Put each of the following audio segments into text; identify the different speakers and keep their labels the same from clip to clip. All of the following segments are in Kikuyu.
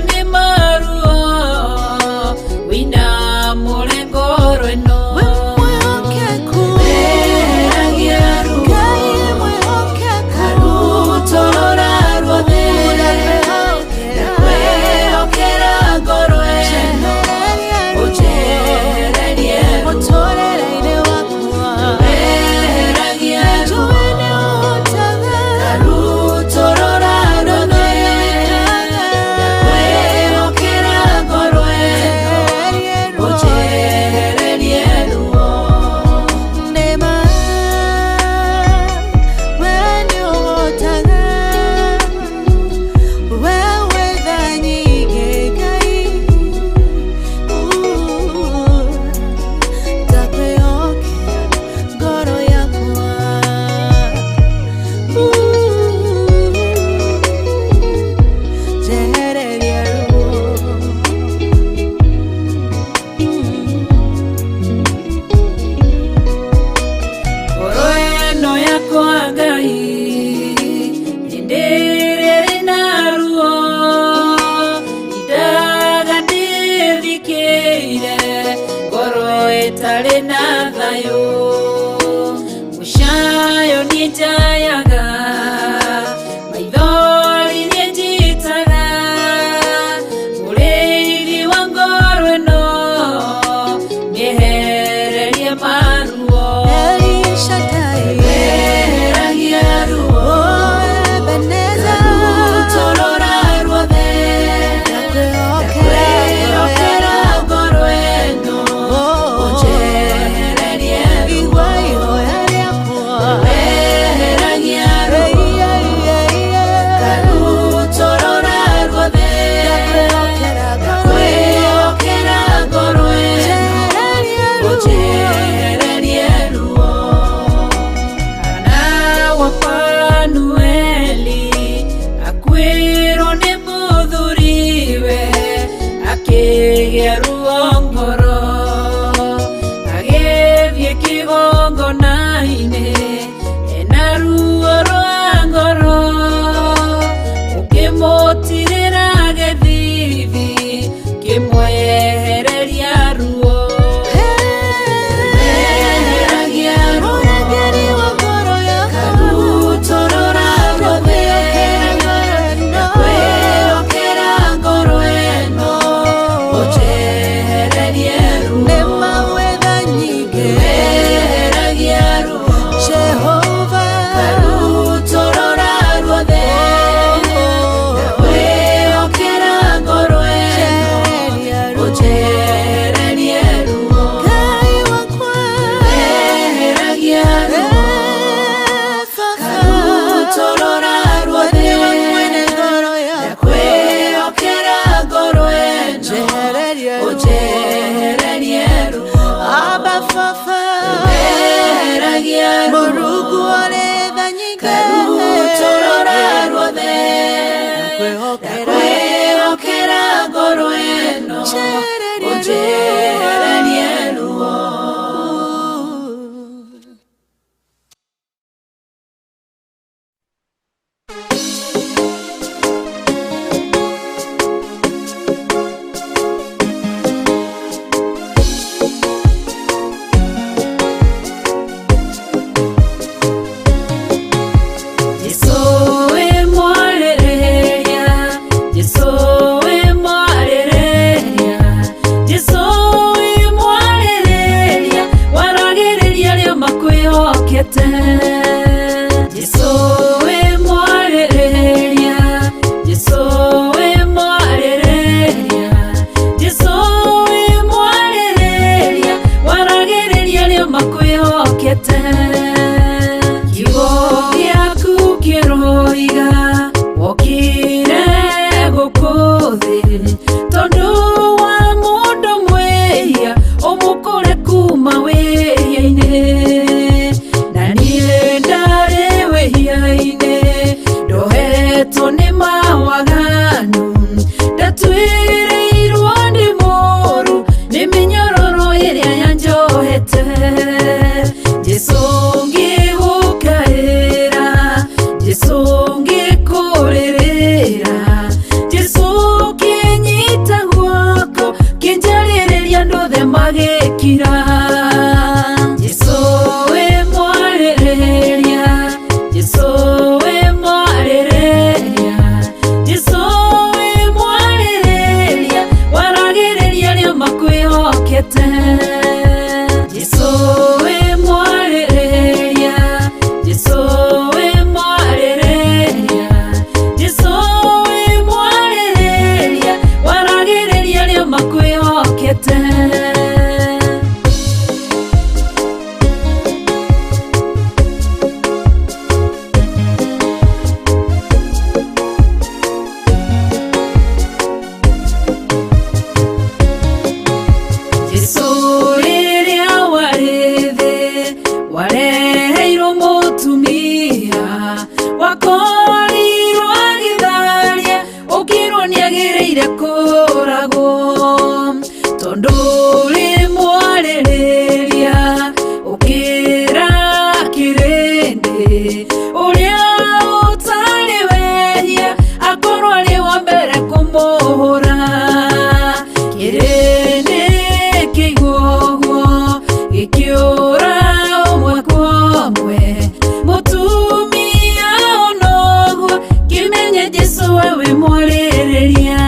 Speaker 1: Nĩ maruo wĩna mũrengo ĩno.
Speaker 2: We mwĩhokeku.
Speaker 1: Weheragia ruo.
Speaker 2: Ngai mwĩhokeku.
Speaker 1: Karutorora ruothe. Ndakwĩhokera ngoro ĩno. Ũnjehererie ruo.
Speaker 2: Mũtũrĩre-inĩ wakwa.
Speaker 1: Weheragia ruo.
Speaker 2: Njũĩ nĩ ũhotaga.
Speaker 1: Karutorora ruothe. Ndakwĩhokera ngoro ĩno. Ũnjehererie ruo.
Speaker 2: Nĩma, we nĩũhotaga. We wĩ tha nyingĩ Ngai. Ndakwĩhokera ngoro yakwa. Njehereria ruo.
Speaker 1: Ngoro ĩno yakwa Ngai hĩndĩ ĩrĩa ĩrĩ na ruo ndindaga ndĩthikĩire ngoro ĩtarĩ na thayũ mũcayo niĩ njayaga maithori niĩ njitaga mũrĩithi wa ngoro ĩno mĩehererie maruo.
Speaker 2: El Shaddai.
Speaker 1: Weheragia ruo.
Speaker 2: Oh, Ebenezer.
Speaker 1: Karutorora ruothe.
Speaker 2: Ndakwĩhokera
Speaker 1: Ndakwĩhokera ngoro ĩno.
Speaker 2: Oh.
Speaker 1: Ũnjehererie ruo.
Speaker 2: Igua ihoya rĩakwa.
Speaker 1: Weheragia ruo. Karutorora ruothe.
Speaker 2: Ndakwĩhokera ngoro ĩno.
Speaker 1: Ndakwĩhokera ngoro ĩno.
Speaker 2: Njehererie ruo.
Speaker 1: Ũnjehererie ruo. Hana wa Fanueli akuĩrwo nĩ mũthuriwe akĩgĩa ruo ngoro agĩthiĩ kĩgongona-inĩ ena ruo rwa ngoro ũkĩmũtirĩra gĩthithi kĩmwehereria ruo. Weheragia ruo.
Speaker 2: Mũrangĩri wa ngoro yakwa.
Speaker 1: Karutorora ruothe. Ndakwĩhokera ngoro ĩno. Ũnjehererie ruo.
Speaker 2: Nĩma wĩ tha nyingĩ.
Speaker 1: Weheragia ruo.
Speaker 2: Jehova.
Speaker 1: Karutorora ruothe. Ndakwĩhokera ngoro ĩno.
Speaker 2: Njehereria ruo.
Speaker 1: Ũnjehererie ruo.
Speaker 2: Ngai wakwa.
Speaker 1: Weheragia ruo. Karutorora ruothe.
Speaker 2: Nĩwe mwene ngoro yakwa.
Speaker 1: Ndakwĩhokera ngoro ĩno.
Speaker 2: Njehererie ruo.
Speaker 1: Ũnjehererie ruo.
Speaker 2: Abba Baba.
Speaker 1: Weheragia ruo.
Speaker 2: Mũrungu ũrĩ tha nyingĩ.
Speaker 1: Karutorora ruothe.
Speaker 2: Ndakwĩhokera.
Speaker 1: Ndakwĩhokera ngoro ĩno.
Speaker 2: Njehererie ruo.
Speaker 1: Ũnjehererie ruo. Jesũ wĩ mwarĩrĩria, Jesũ wĩ mwarĩrĩria, Jesũ wĩ mwarĩrĩria, waragĩrĩria arĩa makwĩhokete. Jesũ wĩ mwarĩrĩria, Jesũ wĩ mwarĩrĩria, Jesũ wĩ mwarĩrĩria, waragĩrĩria arĩa makwĩhokete. Kiugo gĩaku kĩroiga wokire gũkũ thĩ tondũ wa mũndũ mwĩhia ũmũkũre kuma wĩhia-inĩ na niĩ ndarĩ wĩhia-inĩ ndohetwo nĩ mawaganu ndatuĩrĩirwo nĩ mũru nĩ mĩnyororo ĩrĩa yanjohete. Jesũ ngĩgũkaĩra, Jesũ ngĩkũrĩrĩra, Jesũ kĩ Agĩrĩire kũragwo tondũ ũrĩ mwarĩrĩria ũkĩra kĩrĩndĩ ũrĩa ũtarĩ wehia akorwo arĩ wa mbere kũmũhũra. Kĩrĩndĩ kĩigua ũguo gĩkĩũra ũmwe kwa ũmwe, mũtumia onoguo kĩmenye Jesũ we wĩ mwarĩrĩria.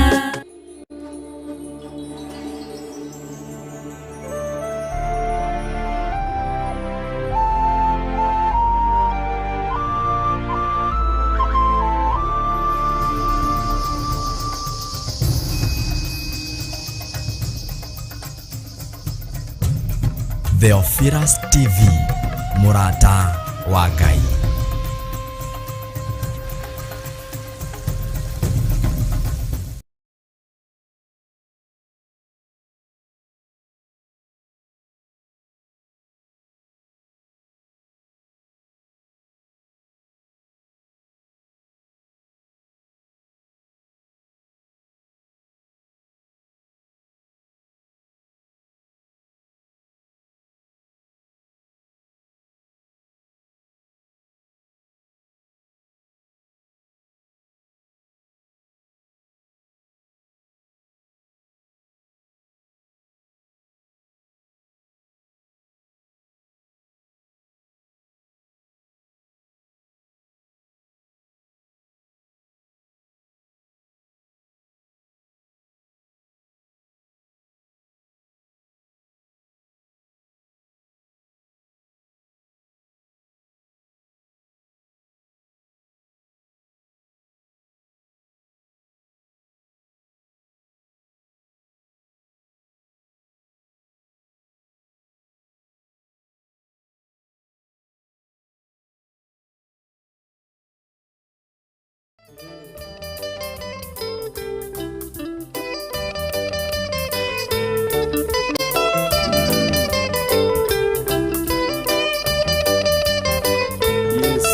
Speaker 3: Theophilus TV, mũrata wa Ngai.
Speaker 4: Yes.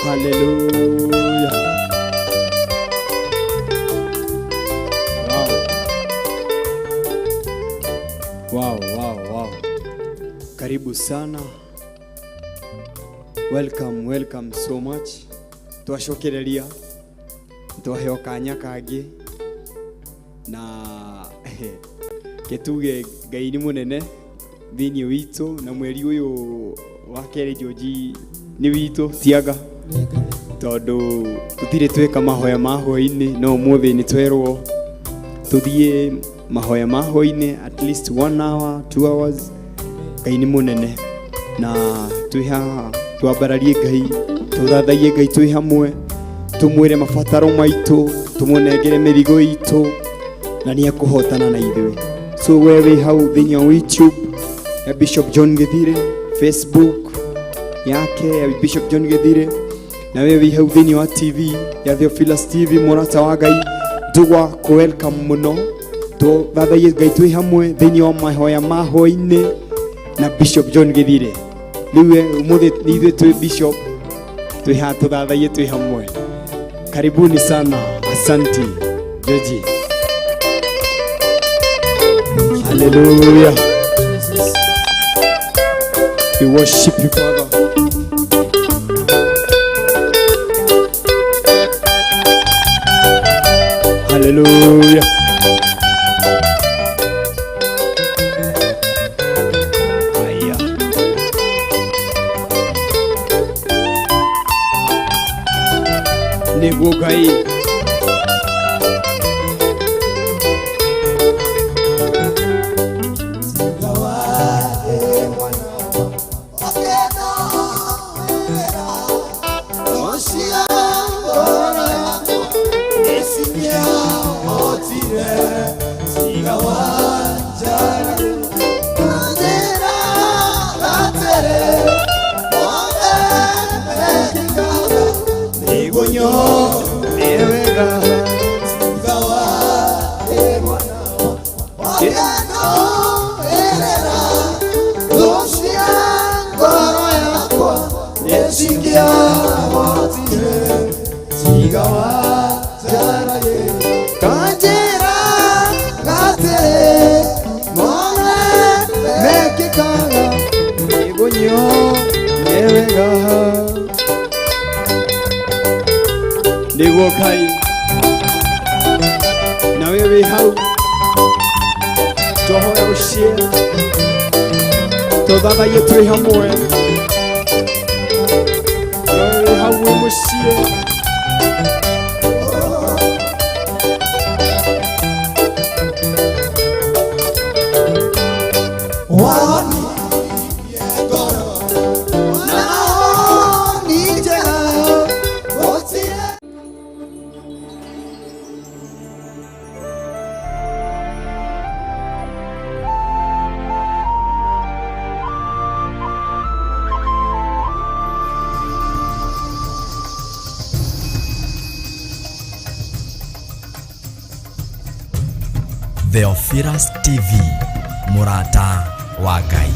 Speaker 4: Hallelujah. Wow. Wow. Karibu sana. Welcome, welcome so much. Twacokereria twaheo kanya kangĩ na kĩtuge Ngai nĩ mũnene thĩinĩ witũ, na mweri ũyũ wa kerĩ George nĩ witũ tiaga tondũ tũtirĩ tweka mahoya ma hwaĩ-inĩ, no ũmũthĩ nĩ twerwo tũthiĩ mahoya ma hwaĩ-inĩ at least 1 hour, 2 hours. Ngai nĩ mũnene na twĩ haha twambararie Ngai, tũthathaiye Ngai twĩ hamwe, tũmwĩre mabataro maitũ, tũmũnengere mĩrigo itũ na nĩ ekũhotana na ithuĩ. So we wĩ hau thĩinĩ wa YouTube ya Bishop John Githire, Facebook yake ya Bishop John Githire, na we wĩ hau thĩinĩ wa TV ya Theophilus TV, mũrata wa Ngai, ndũgwa kũ welcome mũno tũthathaiye Ngai twĩ hamwe thĩinĩ wa mahoya ma hwaĩ-inĩ na Bishop John Githire. Rĩu we, ũmũthĩ nĩ ithuĩ twĩ Bishop twĩ haha tũthathaiye twĩ hamwe. Karibuni sana, asanti Georgie. Hallelujah. We worship you, Father. Hallelujah. Haya. Nĩguo Ngai. Nĩguo Ngai nawe wĩ hau twahoya ũshare tũthathaiye twĩ hamwe nawe wĩ hau wĩ mũciĩ.
Speaker 3: Theophilus TV, mũrata wa Ngai.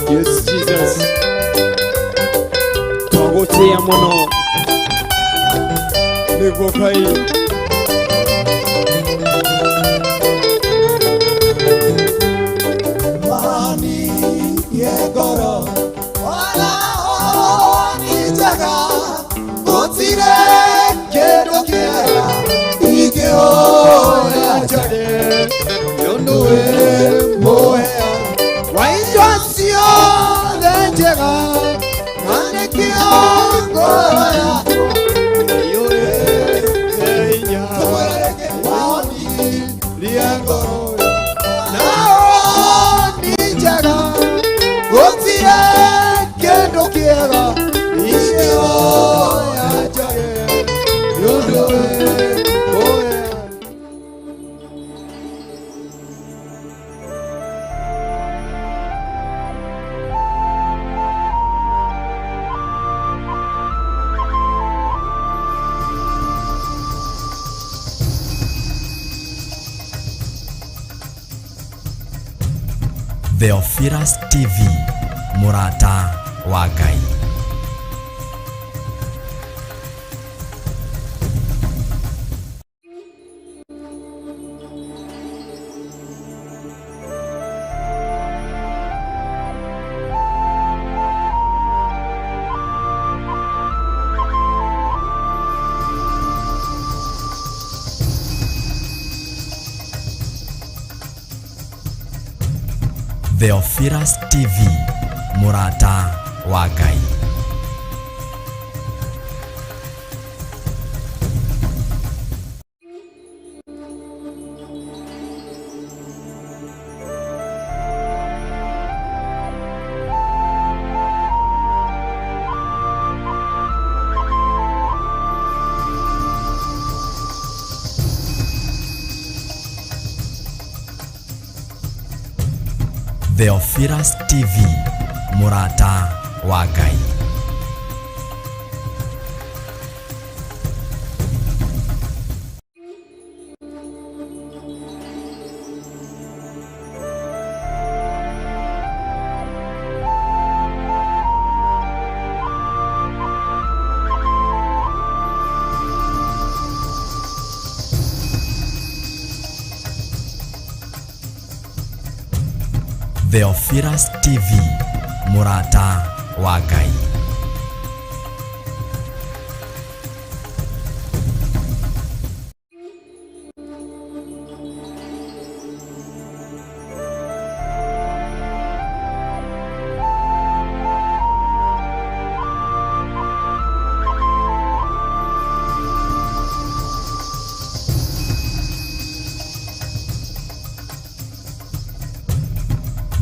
Speaker 4: Yes, Jesus. Twagũtĩĩa mũno nĩguo Ngai.
Speaker 3: Theophilus TV, mũrata wa Ngai. Theophilus TV, mũrata wa Ngai. Theophilus TV, mũrata wa Ngai. Theophilus TV, mũrata wa Ngai.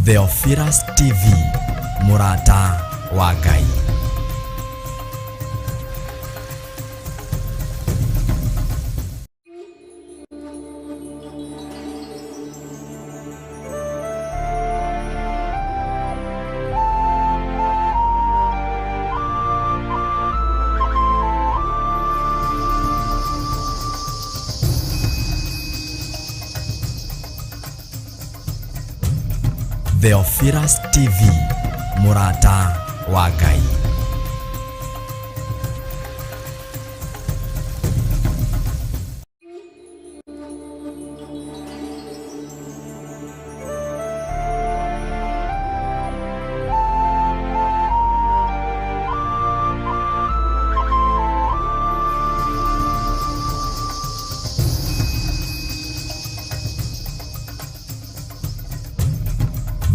Speaker 3: Theophilus TV, mũrata wa Ngai. Theophilus TV, mũrata wa Ngai.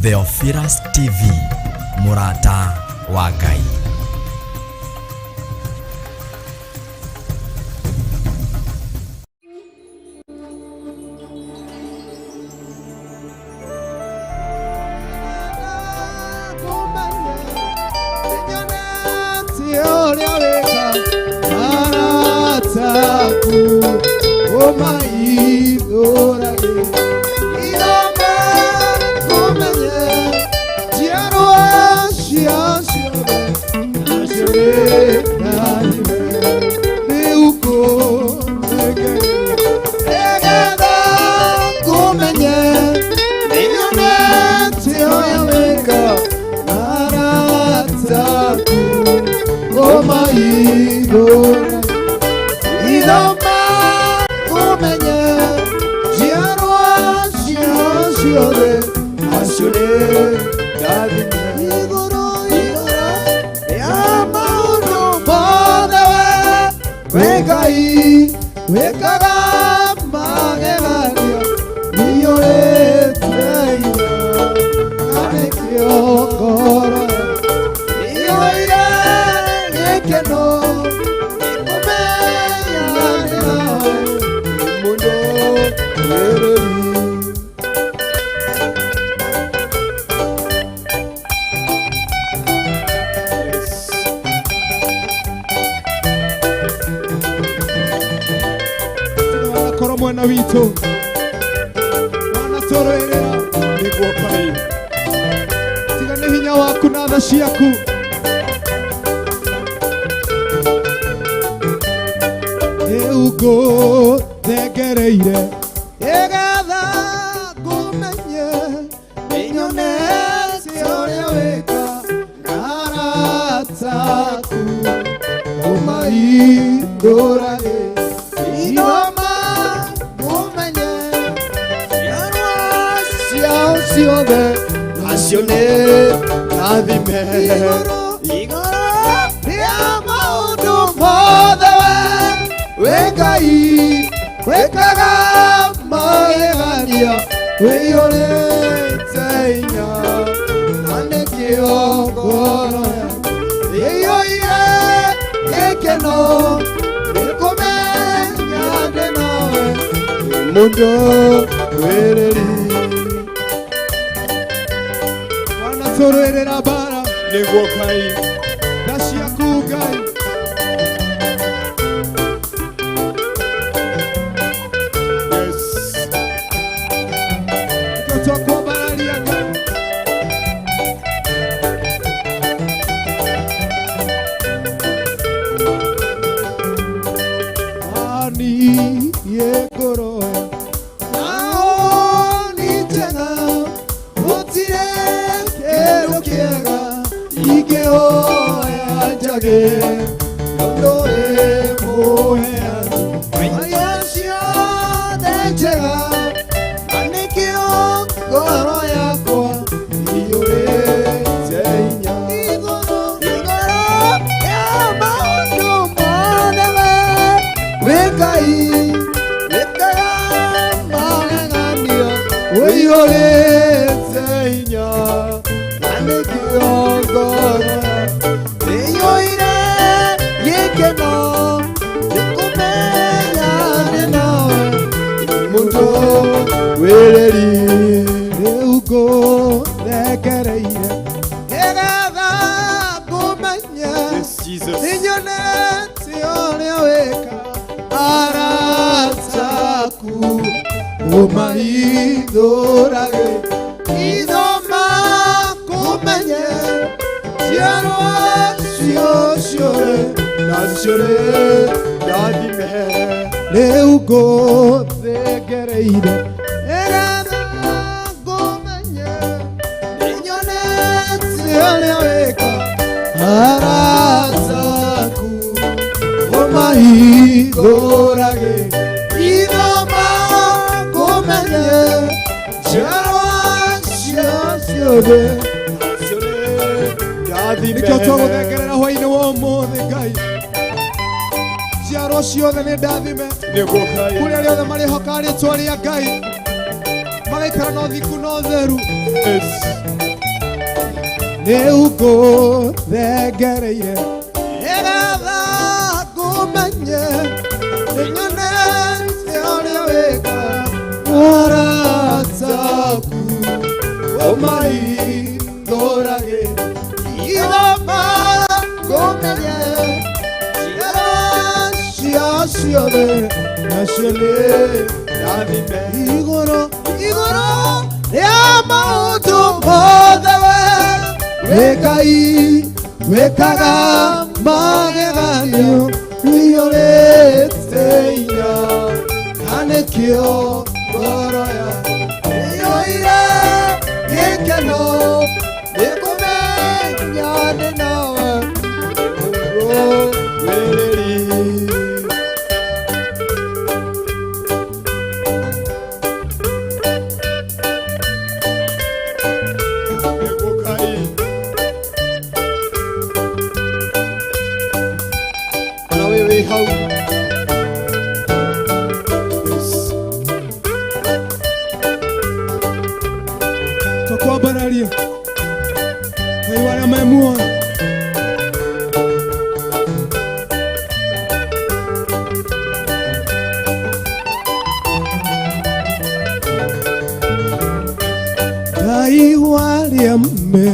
Speaker 3: Theophilus TV, mũrata wa Ngai.
Speaker 5: Wekaga mageganio niyũrĩte hinya na nĩkĩo ngoro iyũire gĩkeno nĩkũmenya nĩ nawe mũndũ wĩrĩri.
Speaker 6: Wanakorwo mwena witũ wanatũrũĩrĩra
Speaker 4: Nĩguo Ngai.
Speaker 6: Tiga nĩ hinya waku na tha ciaku. Rĩu ngũthengereire
Speaker 5: Nĩgetha ngũmenye nĩnyonete ũrĩa wĩka na arata aku ũmahingũrage ithoma ngũmenye ciarwa ciao ciothe nacio nĩ rathime igũrũ rĩa maũndũ mothe we Ngai wĩkaga magegania wĩiyũrĩte hinya na nĩkĩo ngoro ĩiyũire gĩkeno nĩkũmenya ndĩ nawe wĩ mũndũ wĩrĩri.
Speaker 6: Wanatũrũĩrĩra mbara.
Speaker 4: Nĩguo Ngai.
Speaker 6: Tha ciaku Ngai.
Speaker 4: Yes.
Speaker 6: Nĩkĩo twakwambararia Ngai.
Speaker 5: Ndingĩhoya njage tondũ wĩ mũheani wa indo ciothe njega, na nĩkĩo ngoro yakwa ĩiyũrĩte hinya. Igũrũ rĩa maũndũ mothe we wĩ Ngai wĩkaga magegania, ũiyũrĩte hinya, na nĩkĩo ngoro ĩiyũire gĩkeno nĩkũmenya ndĩ nawe mũndũ wĩrĩri.
Speaker 6: Rĩu ngũthekereire nĩgetha ngũmenye.
Speaker 4: Yes, Jesus.
Speaker 6: Nĩnyonete ũrĩa wĩka arata aku ũmahithũrage itho makũmenye ciarwa cio ciothe
Speaker 4: Nacio nĩ ndathime.
Speaker 6: Rĩu ngũthengereire nĩgetha ngũmenye nĩnyonete ũrĩa wĩka arata aku ũmahingũrage itho makũmenye ciarwa cio ciothe.
Speaker 4: Nacio nĩ ndathime.
Speaker 6: Nĩkĩo tũgũthengerera hwainĩ wa ũmũthĩ Ngai, ciarwo ciothe nĩ ndathime.
Speaker 4: Nĩguo Ngai.
Speaker 6: Kũrĩa rĩothe marĩhokaga rĩtwa rĩa Ngai magaikara na ũthingu na ũtheru.
Speaker 4: Yes.
Speaker 6: Rĩu ngũthengereire nĩgetha ngũmenye nĩnyonete ũrĩa wĩka arata aku ũmahingũrage itho makũmenye ciarwa cio ciothe nacio nĩ
Speaker 4: Ndathime.
Speaker 6: Igũrũ igũrũ rĩa maũndũ mothe we wĩ Ngai wĩkaga mageganio ũiyũrĩte hinya, na nĩkĩo ngoro yakwa ĩiyũire gĩkeno nĩkũmenya ndĩ nawe
Speaker 4: Mũndũ wĩrĩri. Nĩguo Ngai. Ona we wĩ hau. Yes.
Speaker 6: Tũkwambararia Ngai wa arĩa me muoyo. Ngai wa arĩa me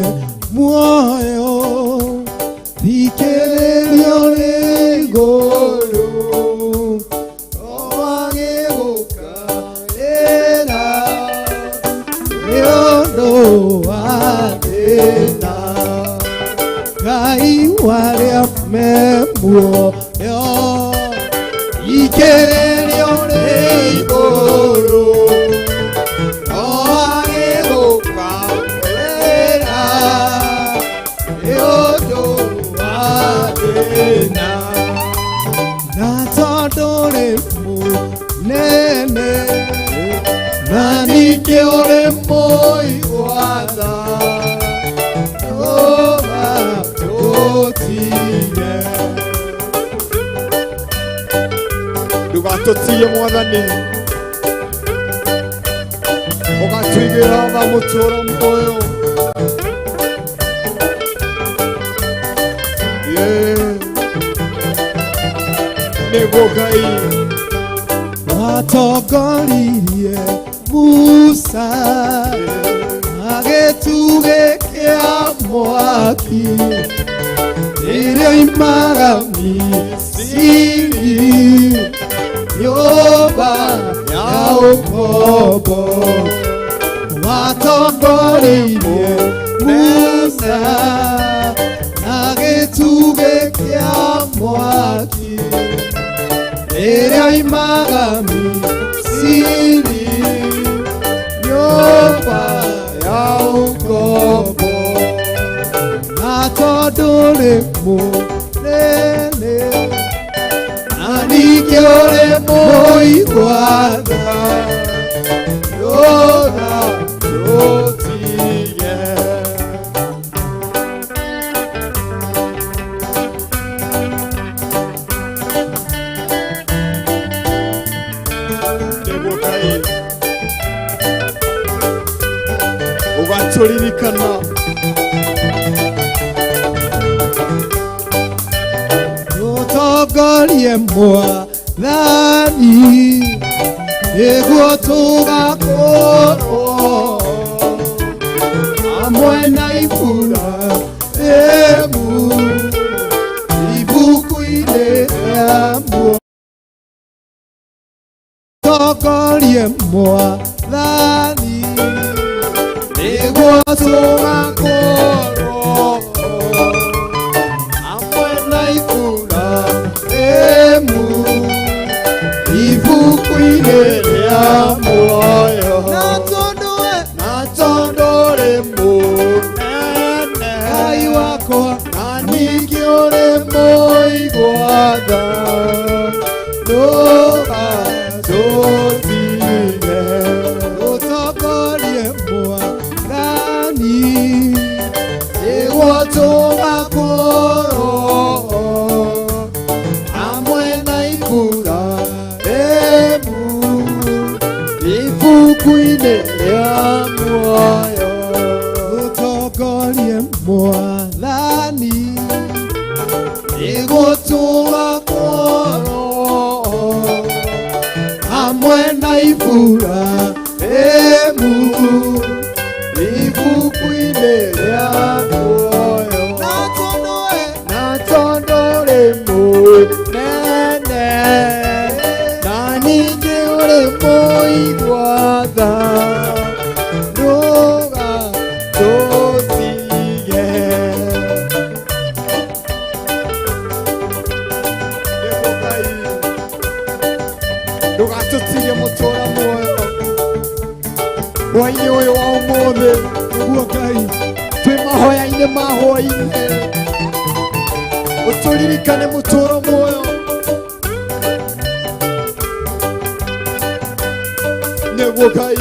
Speaker 6: muoyo thikĩrĩrio rĩ igũrũ owagĩgũkaĩra nĩ ũndũ wa thĩna. Ngai wa arĩa me muoyo thikĩrĩrio rĩ igũrũ owagĩgũkaĩra nĩ ũndũ wa thĩna. Na tondũ rĩ mũnene na ningĩ ũrĩ mũigua tha ndũgatũtige.
Speaker 4: Ndũgatũtige Mwathani, ũgatũigĩra tha mũtũũro ũyũ. Yeah. Nĩguo Ngai.
Speaker 6: Watongoririe Musa agĩtugĩ kĩa mwaki rĩrĩa oimaga Misiri nyũmba ya ũkombo. Watongoririe Musa na gĩtugĩ kĩa mwaki rĩrĩa oimaga Misiri nyũmba ya ũkombo. Na tondũ
Speaker 5: ũrĩ mũnene na ningĩ ũrĩ mũigua tha ndũgatũtige. Nĩguo Ngai ũgatũririkana
Speaker 6: Tũtongorie Mwathani nĩguo tũgakorwo hamwe na Iburahĩmu ibuku-inĩ rĩa muoyo. Tũtongorie Mwathani nĩguo tũgakorwo hamwe na Iburahĩmu ibuku-inĩ rĩa muoyo.
Speaker 5: Na tondũ we
Speaker 6: Na tondũ ũrĩ mũnene
Speaker 5: Ngai wakwa
Speaker 6: na ningĩ ũrĩ mũigua tha ndũgatũtige.
Speaker 5: Tũtongorie Mwathani
Speaker 6: Nĩguo tũgakorwo hamwe na Iburahĩmu ibuku-inĩ rĩa muoyo.
Speaker 5: Tũtongorie Mwathani
Speaker 6: Nĩguo tũgakorwo hamwe na Iburahĩmu ibuku-inĩ rĩa muoyo.
Speaker 5: Na tondũ we
Speaker 6: Na tondũ ũrĩ mũnene na ningĩ ũrĩ mũigua tha ndũgatũtige. Nĩguo Ngai ndũgatũtige mũtũra muoyo hwaĩ-inĩ ũyũ wa ũmũthĩ
Speaker 5: nĩguo Ngai
Speaker 6: twĩ mahoya-inĩ ma hwaĩ-inĩ ũtũririkane mũtũro muoyo nĩguo Ngai.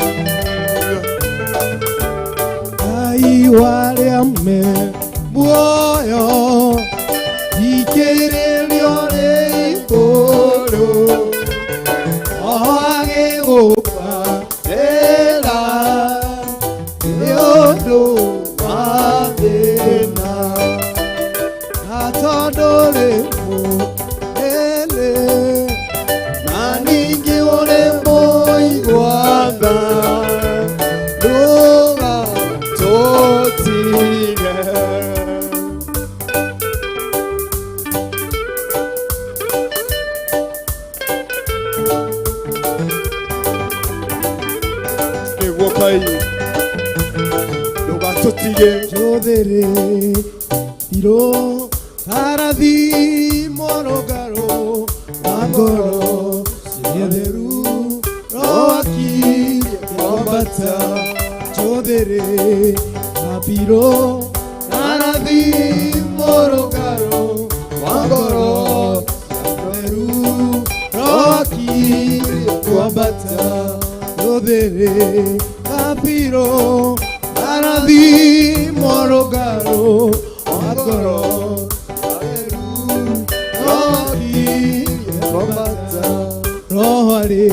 Speaker 6: Hallelujah.
Speaker 5: Ngai warĩa me muoyo ikĩrĩrio rĩ igũrũ o agĩgũka rĩra nĩ ũndũ wa thĩna na tondũ rĩ mũnene
Speaker 6: Na ningĩ ũrĩ mũigua tha ndũgatũtige. Nĩguo Ngai ndũgatũtige.
Speaker 5: Njũthĩrĩ irũ karathi mũrũngarũ wa ngoro citheru roakirie kwambata njũthĩrĩ kabirũ karathi mũrũngarũ wa ngoro citheru roakirie kwambata njũthĩrĩ kabirũ karathi mũrũngarũ wa ngoro citheru roakirie kwambata roho arĩ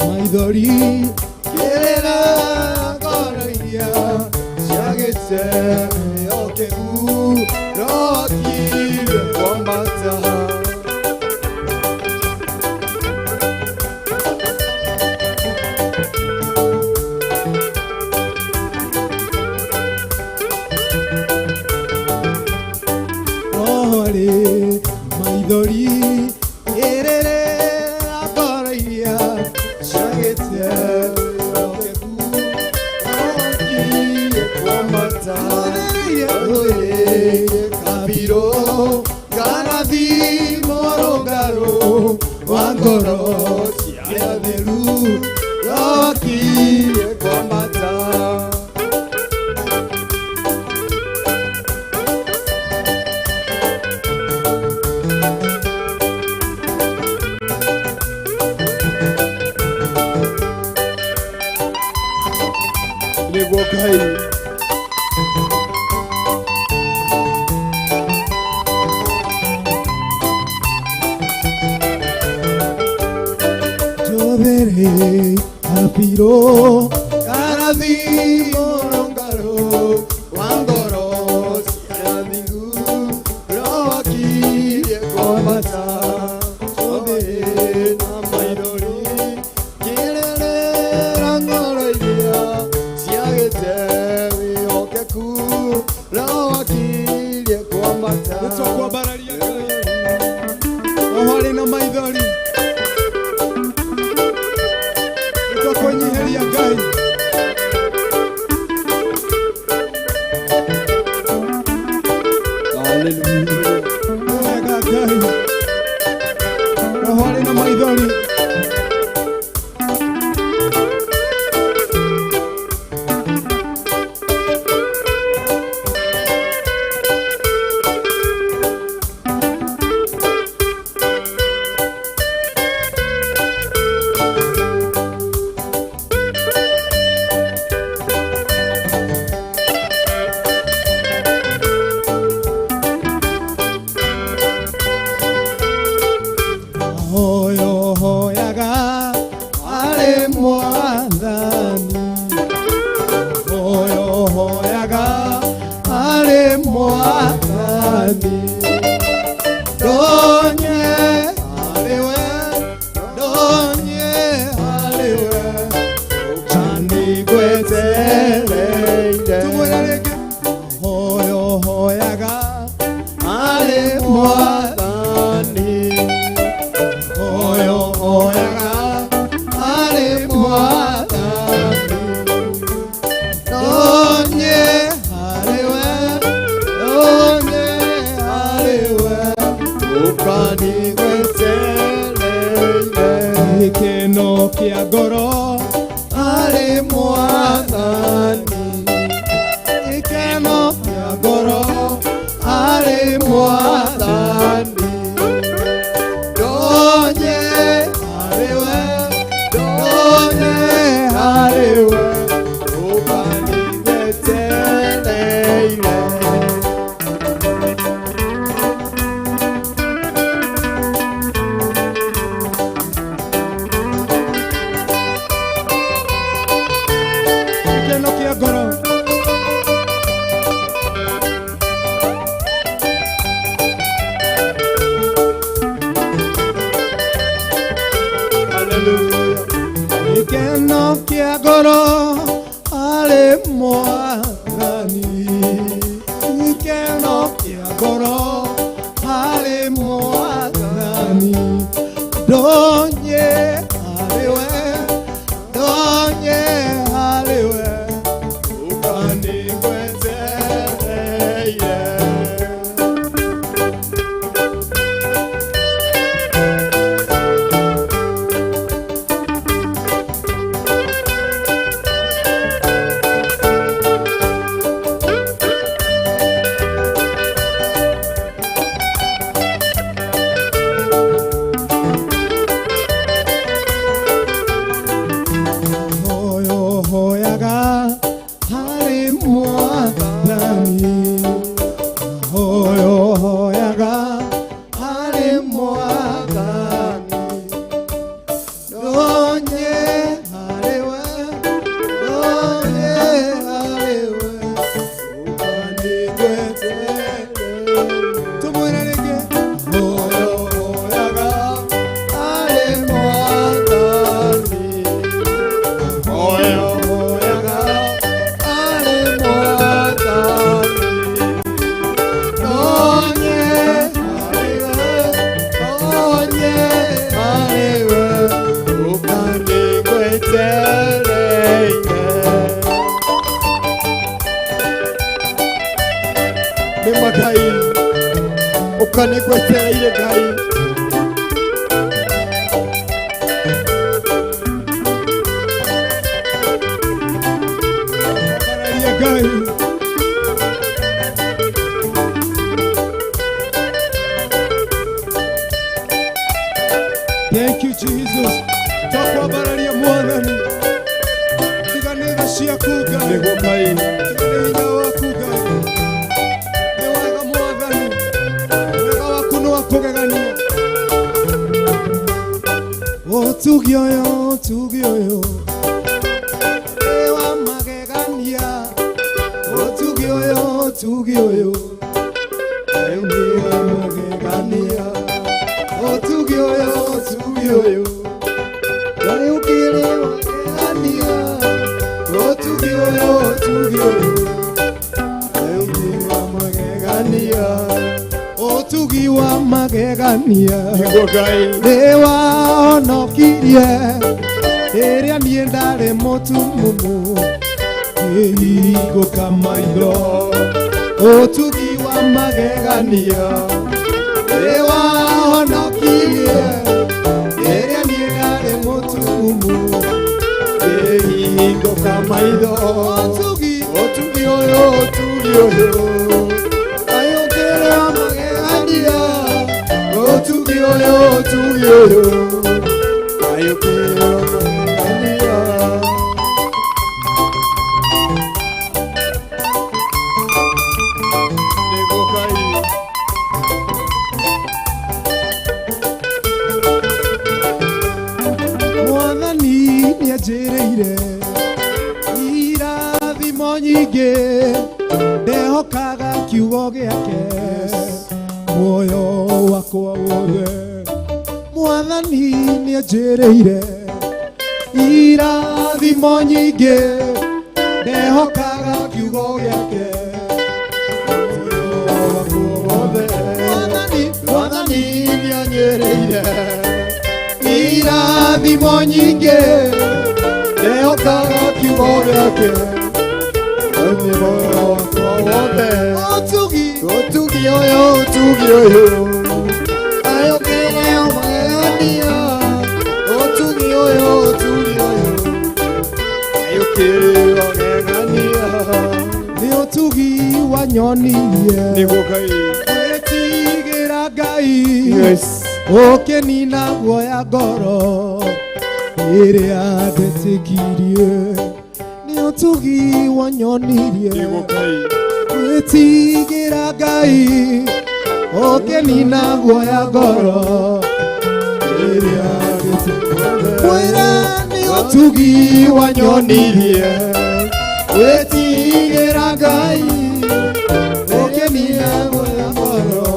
Speaker 5: maithori kĩrĩra ngoro iria ciagĩte okĩgu
Speaker 6: Roakirie kwambata.
Speaker 5: Roho arĩ maithori kĩrĩra ngoro iria ciagĩte okĩgu
Speaker 6: Roakirie kwambata.
Speaker 5: Kabiro karathi mũrũngarũ wa ngoro.
Speaker 4: Ngai.
Speaker 5: Jovere apiro karathi morongaro wangoro siarathingu rowakirie kwambata Jovere na maithori kĩrĩrĩra ngoro iria ciagĩte wĩhokeku rowakirie kwambata.
Speaker 6: Nĩtũkwambararia Ngai. Roho arĩ na maithori. Nĩtũkwĩnyihĩria Ngai.
Speaker 4: Hallelujah.
Speaker 6: Nĩ wega Ngai. Roho arĩ na maithori.
Speaker 5: Hoyo hoyaga arĩ mwathani. Hoyo hoyaga arĩ mwathani. Ndonye arĩ we, ndonye arĩ we, ũkanigwetereire.
Speaker 6: Tũmwĩre rĩngĩ.
Speaker 5: Hoyo hoyaga arĩ mwathani. Hoyo hoyaga arĩ mwathani. Ndonye arĩ we, ndonye arĩ we, ũkanigwetereire. Gĩkeno kĩa ngoro arĩ mwathani. Gĩkeno kĩa ngoro arĩ mwathani. Ndonye arĩ we, ndonye arĩ we, ũkanigwetereire.
Speaker 6: Gĩkeno kĩa ngoro.
Speaker 4: Hallelujah.
Speaker 5: Gĩkeno kĩa ngoro arĩ mwathani. Gĩkeno kĩa ngoro arĩ mwathani. Ndonye arĩ we, ndonye arĩ we,
Speaker 4: Ũkanigwetereire.
Speaker 5: Hoyo hoyaga harĩ mwathani. Hoyo hoyaga harĩ mwathani. Ndonye harĩ we, ndonye harĩ we, ũkanigwetereire.
Speaker 6: Tũmwĩre rĩngĩ.
Speaker 5: Hoyo hoyaga harĩ mwathani. Hoyo hoyaga arĩ mwathani. Ndonye harĩ we, ndonye harĩ we,
Speaker 4: Ũkanigwetereire. Nĩma Ngai, ũkanigwetereire Ngai.
Speaker 6: Ambararia Ngai. Thank you, Jesus. Twakwambararia mwathani. Tiga nĩ tha ciaku Ngai.
Speaker 4: Nĩguo Ngai.
Speaker 6: Nĩ hinya waku Ngai, nĩ wega Mwathani, wega waku nĩ wa kũgegania. Ũtugi ũyũ, ũtugi ũyũ nĩ wa magegania. Ũtugi ũyũ, ũtugi ũyũ nĩ wa magegania. Ũtugi ũyũ, ũtugi ũyũ Ngai ũkĩrĩ magegania. Ũtugi ũyũ, ũtugi ũyũ Ngai ũkĩrĩ wa magegania. Ũtugi wa magegania
Speaker 4: Nĩguo Ngai.
Speaker 6: Nĩ wahonokirie rĩrĩa niĩ ndarĩ mũtumumu ngĩhingũka maitho. Ũtugi wa magegania nĩ wahonokirie rĩrĩa niĩ ndarĩ mũtumumu
Speaker 5: Ngĩhingũka maitho.
Speaker 6: Ũtugi.
Speaker 5: Ũtugi ũyũ, ũtugi ũyũ Ngai ũkĩrĩ wa magegania. Ũtugi ũyũ, ũtugi ũyũ Ngai ũkĩrĩ wa magegania.
Speaker 4: Nĩguo Ngai.
Speaker 6: Mwathani nĩanjĩrĩire irathimo nyingĩ, ndehokaga kiugo gĩake muoyo wakwa wothe. Mwathani nĩanjĩrĩire irathimo nyingĩ, ndehokaga kiugo gĩake muoyo wakwa wothe. Mwathani,
Speaker 5: Mwathani nĩanjĩrĩire
Speaker 6: irathimo nyingĩ,
Speaker 5: ndehokaga kiugo gĩake muoyo wakwa wothe.
Speaker 6: Ũtugi.
Speaker 5: Ũtugi ũyũ, ũtugi ũyũ Ngai ũkĩrĩ wa magegania. Ũtugi ũyũ, ũtugi ũyũ Ngai ũkĩrĩ wa magegania.
Speaker 6: Nĩ ũtugi wanyonirie
Speaker 4: Nĩguo Ngai.
Speaker 6: Gwĩtigĩra Ngai,
Speaker 4: Yes.
Speaker 6: ũkĩnina guoya ngoro ĩrĩa ndetĩkirie. Nĩ ũtugi wanyonirie
Speaker 4: Nĩguo Ngai.
Speaker 6: Gwĩtigĩra Ngai, ũkĩnina guoya ngoro ĩrĩa ndetĩkirie. Mwĩre nĩ ũtugi wanyonirie gwĩtigĩra Ngai, ũkĩnina guoya ngoro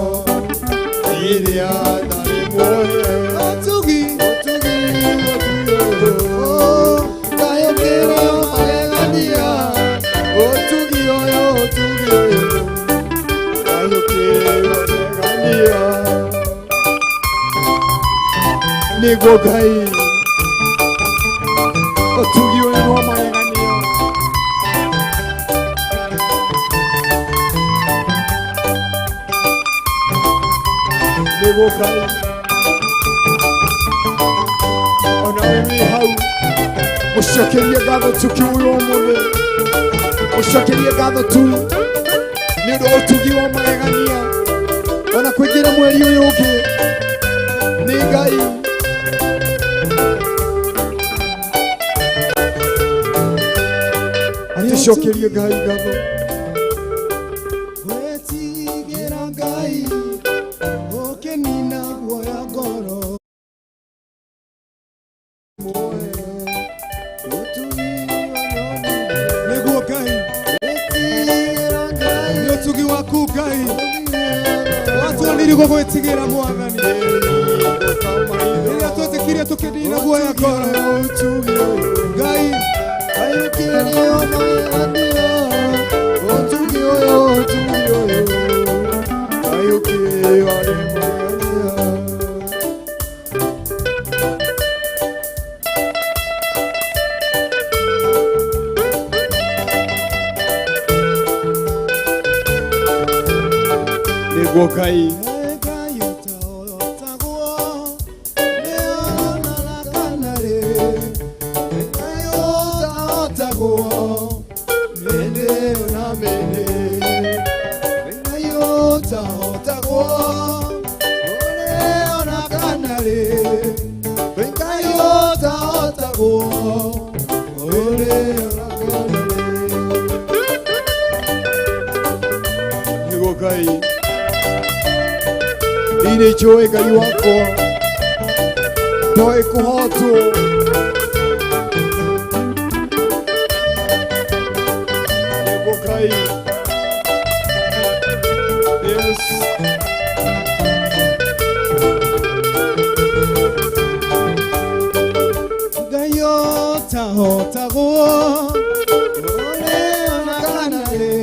Speaker 5: ĩrĩa ndarĩ muoyo.
Speaker 6: Ũtugi.
Speaker 5: Ũtugi, ũtugi ũyũ Ngai ũkĩrĩ wa magegania. Ũtugi ũyũ, ũtugi ũyũ Ngai ũkĩrĩ wa magegania.
Speaker 4: Nĩguo Ngai. Ũtugi ũyũ nĩ wa magegania. Nĩguo Ngai. Ona we wĩ hau mũcokerie ngatho tukiuga ũmũthĩ, mũcokerie ngatho tu nĩ ũndũ wa ũtugi wa magegania ona kũingĩra mweri ũyũ ũngĩ nĩ Ngai. Tũcokerie Ngai ngatho.
Speaker 6: Gwĩtigĩra Ngai, ũkĩnina guoya ngoro.
Speaker 5: Ũtugi wanyonirie
Speaker 6: Nĩguo Ngai.
Speaker 5: Gwĩtigĩra Ngai.
Speaker 6: Nĩ ũtugi waku Ngai watuonirie gwĩtigĩra Mwathani rĩrĩa twetĩkirie tũkĩnina guoya ngoro Ngai.
Speaker 5: Ngai ũkĩrĩ wa magegania. Ũtugi ũyũ, ũtugi ũyũ Ngai ũkĩrĩ wa magegania.
Speaker 4: Nĩguo Ngai.
Speaker 6: Ngai ũtaotagwo nĩ ona kana rĩ. Ngai ũtaotagwo mĩndĩ ona mĩndĩ. Ngai ũtaotagwo ũrĩ ona kana rĩ. Ngai ũtaotagwo ũrĩ ona kana rĩ.
Speaker 5: Ngai. Niĩ nĩ njũĩ Ngai wakwa ndoĩ kũhotwo. Nĩguo Ngai. Yes.
Speaker 6: Ngai ũtahotagwo ũrĩ ona kana rĩ,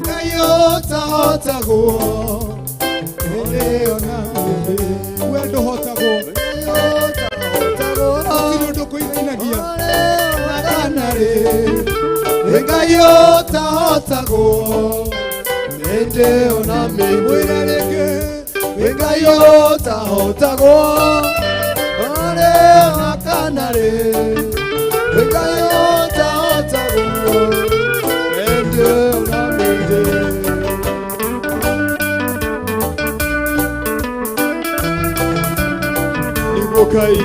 Speaker 6: Ngai ũtahotagwo ũrĩ ona rĩ, we ndũhotagwo, gũtirĩ ũndũ kũinainagia ona kana rĩ, Ngai ũtahotagwo
Speaker 5: Mĩndĩ ona mĩndĩ.
Speaker 6: Mwĩre rĩngĩ.
Speaker 5: Ngai ũtahotagwo ũrĩ ona kana rĩ, Ngai ũtahotagwo mĩndĩ ona mĩndĩ. Nĩguo Ngai.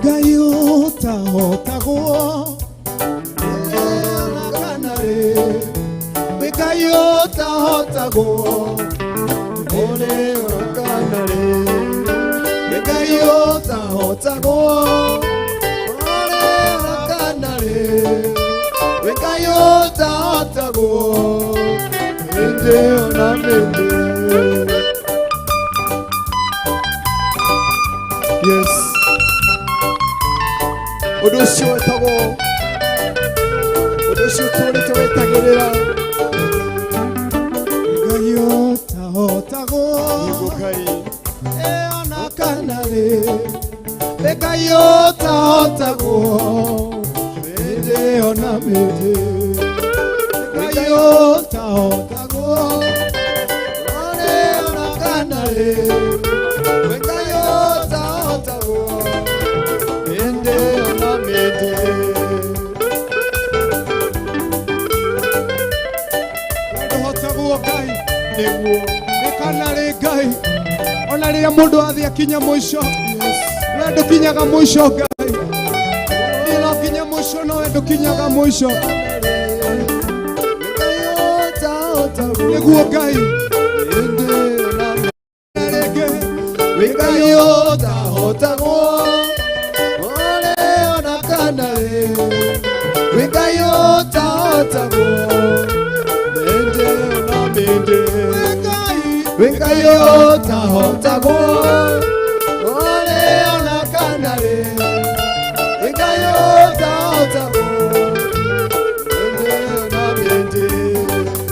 Speaker 6: Ngai ũtahotagwo ona kana rĩ, Ngai ũtahotagwo
Speaker 5: Ũrĩ ona kana rĩ,
Speaker 6: Ngai ũtahotagwo
Speaker 5: ũrĩ ona kana rĩ, Ngai ũtahotagwo mĩndĩ ona mĩndĩ. Yes. Ũndũ ũcio wetagwo, ũndũ ũcio tũrĩte wetagĩrĩra.
Speaker 6: Ngai ũtahotagwo
Speaker 5: Nĩguo Ngai.
Speaker 6: Ona kana rĩ, Ngai ũtahotagwo mĩndĩ ona mĩndĩ, Ngai ũtahotagwo
Speaker 5: Ũrĩ ona kana rĩ, Ngai ũtahotagwo mĩndĩ ona mĩndĩ.
Speaker 6: Ndũhotagwo Ngai.
Speaker 5: Nĩguo.
Speaker 6: Nĩ kana rĩ Ngai, ona rĩrĩa mũndũ athiĩ akinya mũico, we ndũkinyaga mũico Ngai. Niĩ no nginye mũico, no we ndũkinyaga mũico.
Speaker 5: Ngai ũtahotagwo
Speaker 6: Nĩguo Ngai.
Speaker 5: mĩndĩ ona mĩndĩ.
Speaker 6: Rĩngĩ.
Speaker 5: Ngai ũtahotagwo ũrĩ ona kana rĩ, Ngai ũtahotagwo mĩndĩ ona mĩndĩ.
Speaker 6: Ngai.
Speaker 5: Ngai ũtahotagwo ũrĩ ona kana rĩ, Ngai ũtahotagwo mĩndĩ ona mĩndĩ.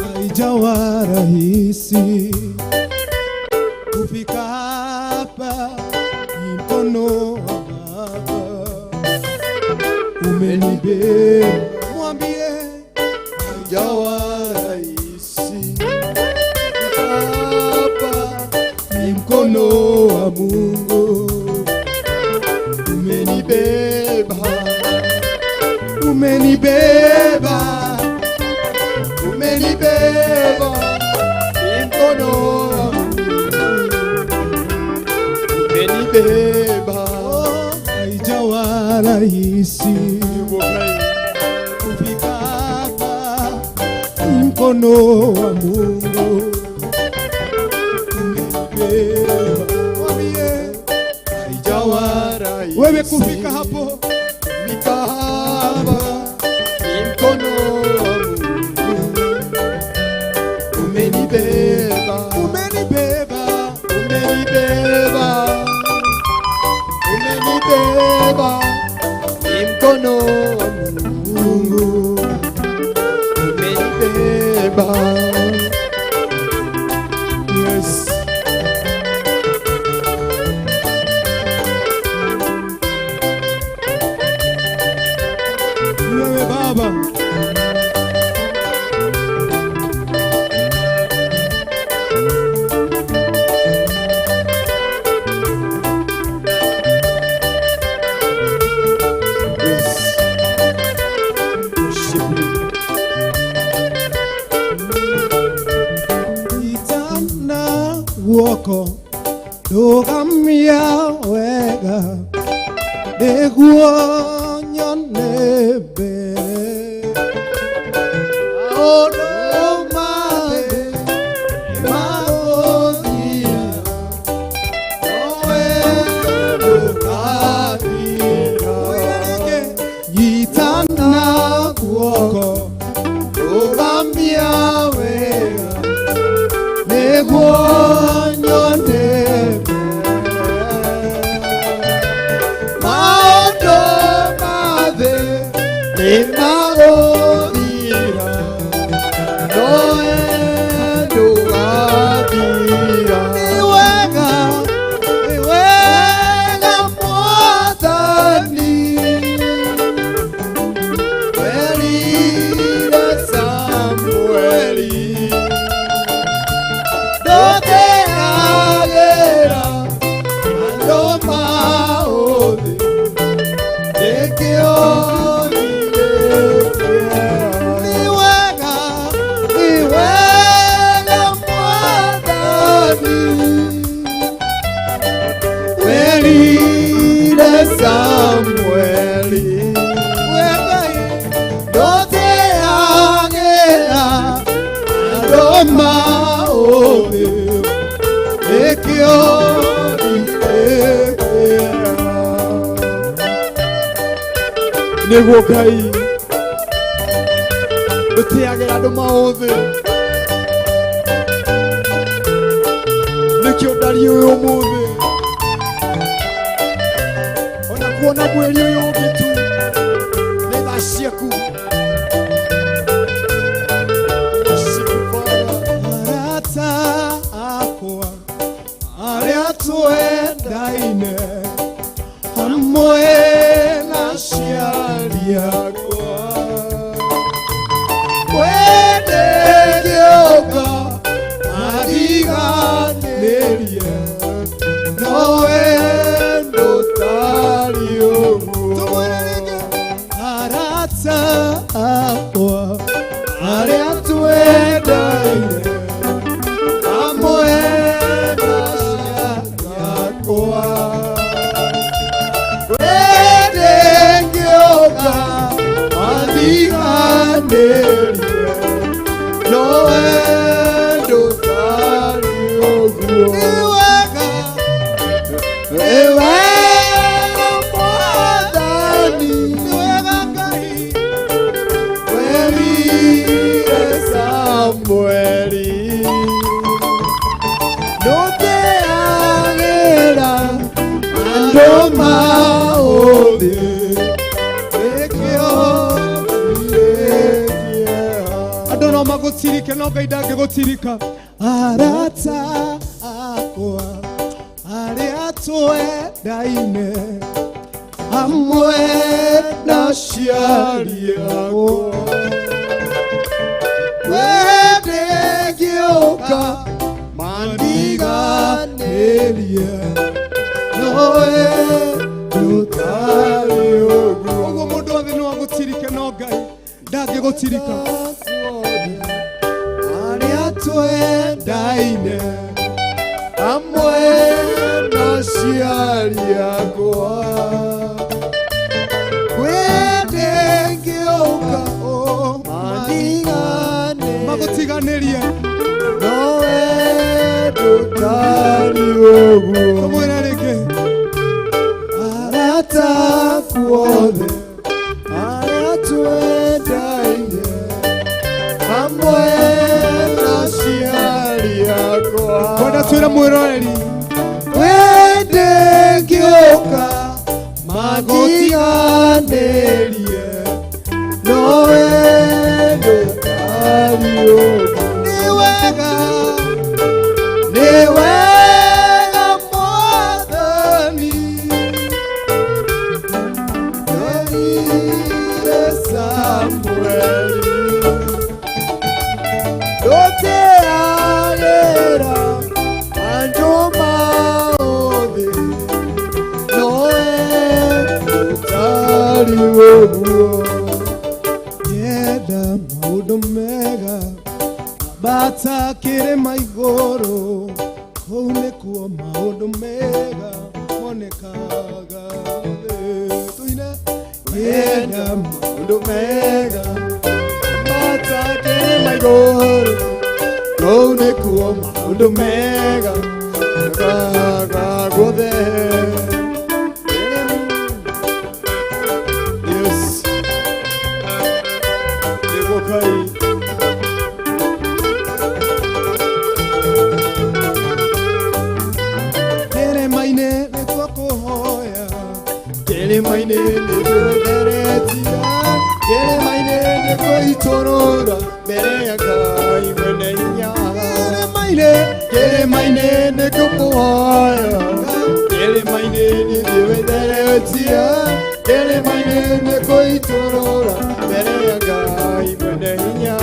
Speaker 6: Haijawa rahisi kufika hapa, ni mkono wa Baba umenibeba. Mwambie.
Speaker 5: Haijawa rahisi hapa,
Speaker 6: Ni mkono wa Mungu
Speaker 5: umenibeba,
Speaker 6: umenibeba,
Speaker 5: umenibeba, ni mkono wa Mungu umenibeba.
Speaker 6: Oh, haijawa rahisi
Speaker 5: Nĩguo Ngai.
Speaker 6: kufika hapa, ni mkono wa Mungu umenibeba. Mwambie.
Speaker 5: Haijawa rahisi
Speaker 6: Wewe kufika hapo,
Speaker 5: kufika hapa, ni mkono wa Mungu umenibeba,
Speaker 6: umenibeba,
Speaker 5: umenibeba, umenibeba, ni mkono wa Mungu umenibeba. Yes.
Speaker 6: Ni wewe Baba.
Speaker 5: Yes. Worship you.
Speaker 6: Itana guoko ndũgamia wega nĩguo nyone. Maũndũ ma thĩ nĩmagũthira, nowe ndũgathira. Nyitana guoko, rũgamia wega, nĩguo nyone maũndũ ma thĩ nĩmagũthira, nowe ndũgathira. Nĩ wega, nĩ wega Mwathani, werire Samueli, ndũteagĩra andũ maũthĩ, nĩkĩo nĩ wega, nĩ wega Mwathani, werire Samueli, ndũteagĩra andũ maũthĩ, nĩkĩo
Speaker 4: Nĩguo Ngai ndũteagĩra andũ maũthĩ, nĩkĩo ndariĩ ũyũ ũmũthĩ, ona kuona mweri ũyũ ũngĩ tu nĩ tha ciaku. Worship you, Father.
Speaker 6: Arata akwa arĩa twendaine hamwe na aciari akwa, wende ngĩũka mariganĩrie, nowe ndũtariĩ ũguo. Tũmwĩre rĩngĩ. Arata akwa arĩa twendaine hamwe na aciari akwa, wende ngĩũka mariganĩrie, nowe ndũtariĩ ũguo. Nĩ wega, nĩ wega Mwathani, nĩ wega Ngai, werire Samueli, ndũteagĩra andũ maũthĩ, nĩkĩo andũ no magũtirike no Ngai ndangĩgũtirika. Arata akwa arĩa twendaine hamwe na aciari akwa, wende ngĩũka mandiganĩrie, nowe ndũtariĩ ũguo. Ũguo mũndũ othe no agũtirike no Ngai ndangĩgũtirika. Arĩa twendaine hamwe na aciari akwa, wende ngĩũka magũtiganĩrie,
Speaker 5: Nowe ndũtariĩ ũguo.
Speaker 6: Tũmwĩre rĩngĩ.
Speaker 5: Arata kuothe arĩa twendaine hamwe na aciari akwa,
Speaker 6: Kwenda twĩre mwĩroreri,
Speaker 5: wende ngĩũka mandiganĩrie, nowe ndũtariĩ ũguo.
Speaker 6: Nĩ wega,
Speaker 5: Nĩ wega Mwathani, werire Samueli, ndũteagĩra andũ maũthĩ, nowe ndũtariĩ ũguo.
Speaker 6: Nyenda maũndũ mega bata kĩrĩma igũrũ, kũu nĩkuo maũndũ mega monekaga. Tũine. Nyenda maũndũ mega bata kĩrĩma
Speaker 5: Igũrũ kũu nĩkuo maũndũ mega monekaga guothe. Yes. Nĩguo Ngai.
Speaker 6: Kĩrĩma-inĩ nĩkuo kũhoya.
Speaker 5: Kĩrĩma-inĩ nĩkuo theretia, kĩrĩma-inĩ nĩkuo itũrũra mbere ya Ngai mwene hinya.
Speaker 6: Kĩrĩma-inĩ.
Speaker 5: Kĩrĩma-inĩ nĩkuo kũhoya, kĩrĩma-inĩ nĩthiĩ theretia, kĩrĩma-inĩ nĩkuo itũrũra mbere ya Ngai mwene hinya.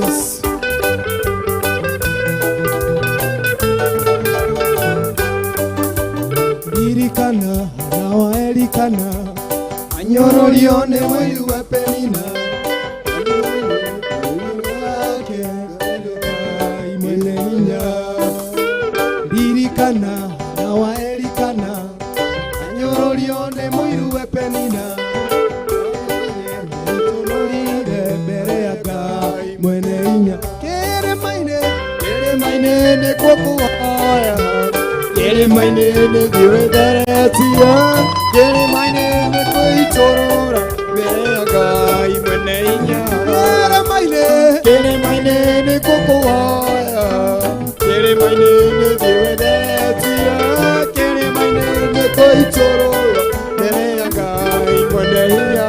Speaker 6: Yes. Ririkana na waerikana anyororio nĩ mũiru wa Penina. Wake, Ngai mwene hinya. Ririkana na waerikana anyororio nĩ mũiru wa Penina. Tũrorire mbere ya Ngai mwene hinya. Kĩrĩma-inĩ.
Speaker 5: Kĩrĩma-inĩ nĩkuo kũhoya, kĩrĩma-inĩ nĩthiĩ theretia, kĩrĩma-inĩ nĩkuo itũrũra mbere ya Ngai mwene hinya.
Speaker 6: Kĩrĩma-inĩ.
Speaker 5: Kĩrĩma-inĩ nĩkuo kũhoya, kĩrĩma-inĩ nĩthiĩ theretia, kĩrĩma-inĩ nĩkuo itũrũra mbere ya Ngai mwene hinya.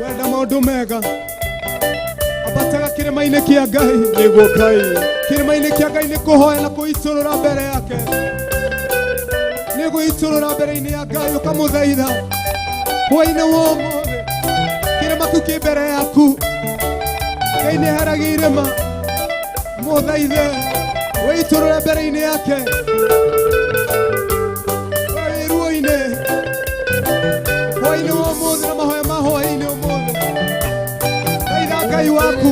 Speaker 6: Wenda maũndũ mega ambataga kĩrĩma-inĩ kĩa Ngai.
Speaker 5: Nĩguo Ngai.
Speaker 6: Kĩrĩma-inĩ kĩa Ngai nĩ kũhoya na kũitũrũra mbere yake, nĩ gwĩitũrũra mbere-inĩ ya Ngai ũkamũthaitha hwaĩ-inĩ wa ũmũthĩ. Kĩrĩma kĩu kĩ mbere yaku, Ngai nĩ eheragia irĩma. Mũthaithe, wĩitũrũre mbere-inĩ yake. Wĩ ruo-inĩ hwaĩ-inĩ wa ũmũthĩ na mahoya ma hwaĩ-inĩ ũmũthĩ, thaitha Ngai waku.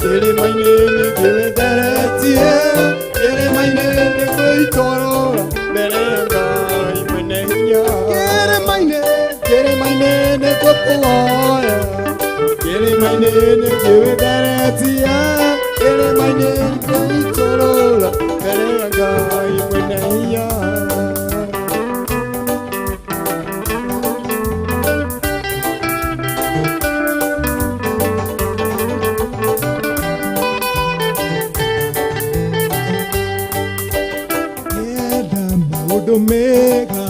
Speaker 5: Kĩrĩma-inĩ nĩthiĩ theretie, kĩrĩma-inĩ nĩkuo itũrũra mbere ya Ngai mwene hinya.
Speaker 6: Kĩrĩma-inĩ.
Speaker 5: Kĩrĩma-inĩ nĩkuo kũhoya, kĩrĩma-inĩ nĩthiĩ theretia, kĩrĩma-inĩ nĩkuo itũrũra mbere ya Ngai mwene hinya.
Speaker 6: Enda maũndũ mega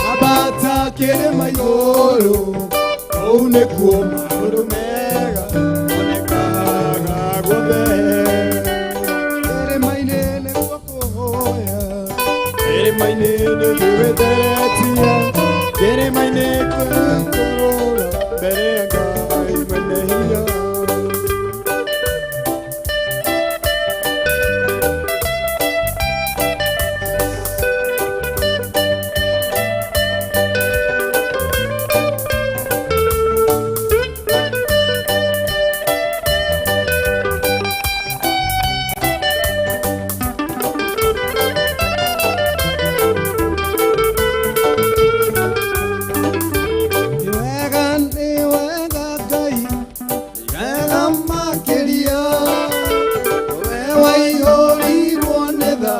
Speaker 6: ambata kĩrĩma igũrũ
Speaker 5: Kũu nĩkuo maũndũ mega monekaga guothe.
Speaker 6: Kĩrĩma-inĩ nĩkuo kũhoya.
Speaker 5: Kĩrĩma-inĩ nĩthiĩ theretia, kĩrĩma-inĩ kwĩtũrũra mbere ya Ngai mwene hinya.
Speaker 6: Nĩ wega, nĩ wega Ngai, nĩ wega makĩria, we waihũrirwo nĩ tha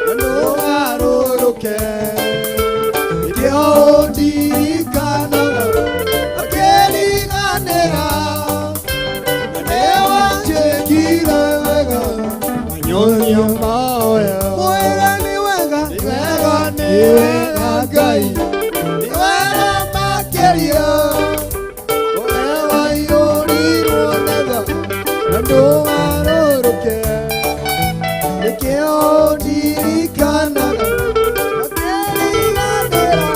Speaker 6: na ndũgarũrũke. Nĩkĩo ũndirikanaga akĩriganĩra, na nĩwanjĩkire wega
Speaker 5: Manyonia maoya.
Speaker 6: Mwĩre nĩ wega.
Speaker 5: Nĩ wega, nĩ wega Ngai, nĩ wega makĩria, we waihũrirwo nĩ tha na ndũgarũrũke. Nĩkĩo ndirikanaga makĩriganĩra,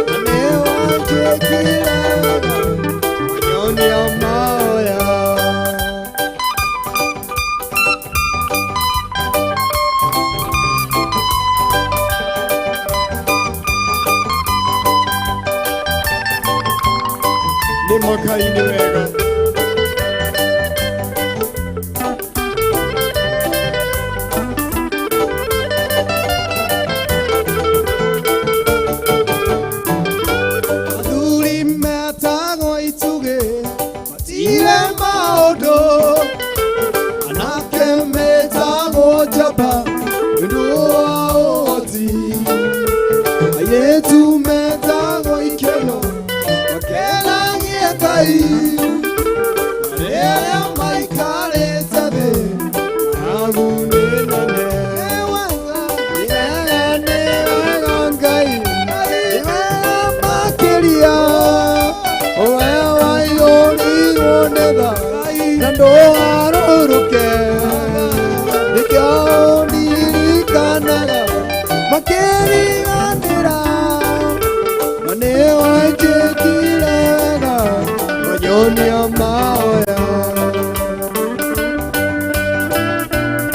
Speaker 5: na nĩwanjĩkire wega manyonia maoya. Ngai nĩ wega.
Speaker 6: Athuri metagwo itugĩ matirĩ maũndũ, anake metagwo njamba nĩ ũndũ wa ũhoti, airĩtu metagwo ikeno makenagie Ngai, rĩrĩa maikarĩte thĩ ng'aragu nĩ nene. Nĩ wega, nĩ wega Ngai, nĩ wega makĩria, we waiyũrirwo nĩ tha na ndũgarũrũke, nĩkĩo ndirikanaga makĩriganĩra, na nĩ wanjĩkire wega wanyonia mahoya.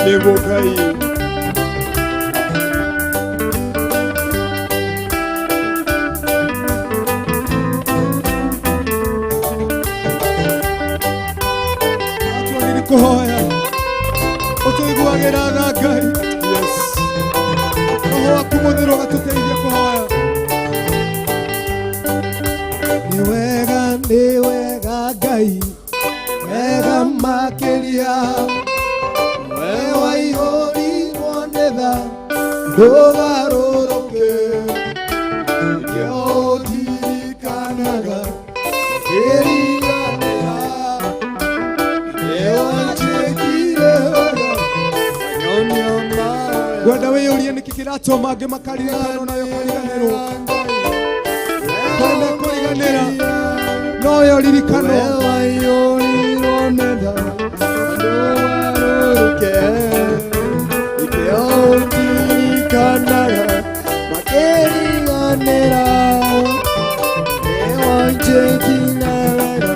Speaker 5: Nĩguo Ngai.
Speaker 6: Twagĩrĩirwo kũhoya ũtũiguagĩra tha Ngai.
Speaker 5: Yes.
Speaker 6: Roho waku mũtheru ũgatũteithia kũhoya. Nĩ wega, nĩ wega Ngai, wega makĩria, we waiyũrirwo nĩ tha ndũgarũrũke, nĩkĩo ũndirikanaga ngĩriganĩra, nĩ wanjĩkire wega
Speaker 5: Wanyonia mahoya.
Speaker 6: Ngwenda wĩyũrie nĩkĩ kĩratũma angĩ makaririkana nayo kariganĩrwo. Kũrĩ mekũriganĩra noyo ririkanwo.
Speaker 5: We waiyũrirwo nĩ tha ndũgarũrũke, nĩkĩo ũndirikanaga makĩriganĩra, nĩ wanjĩkire wega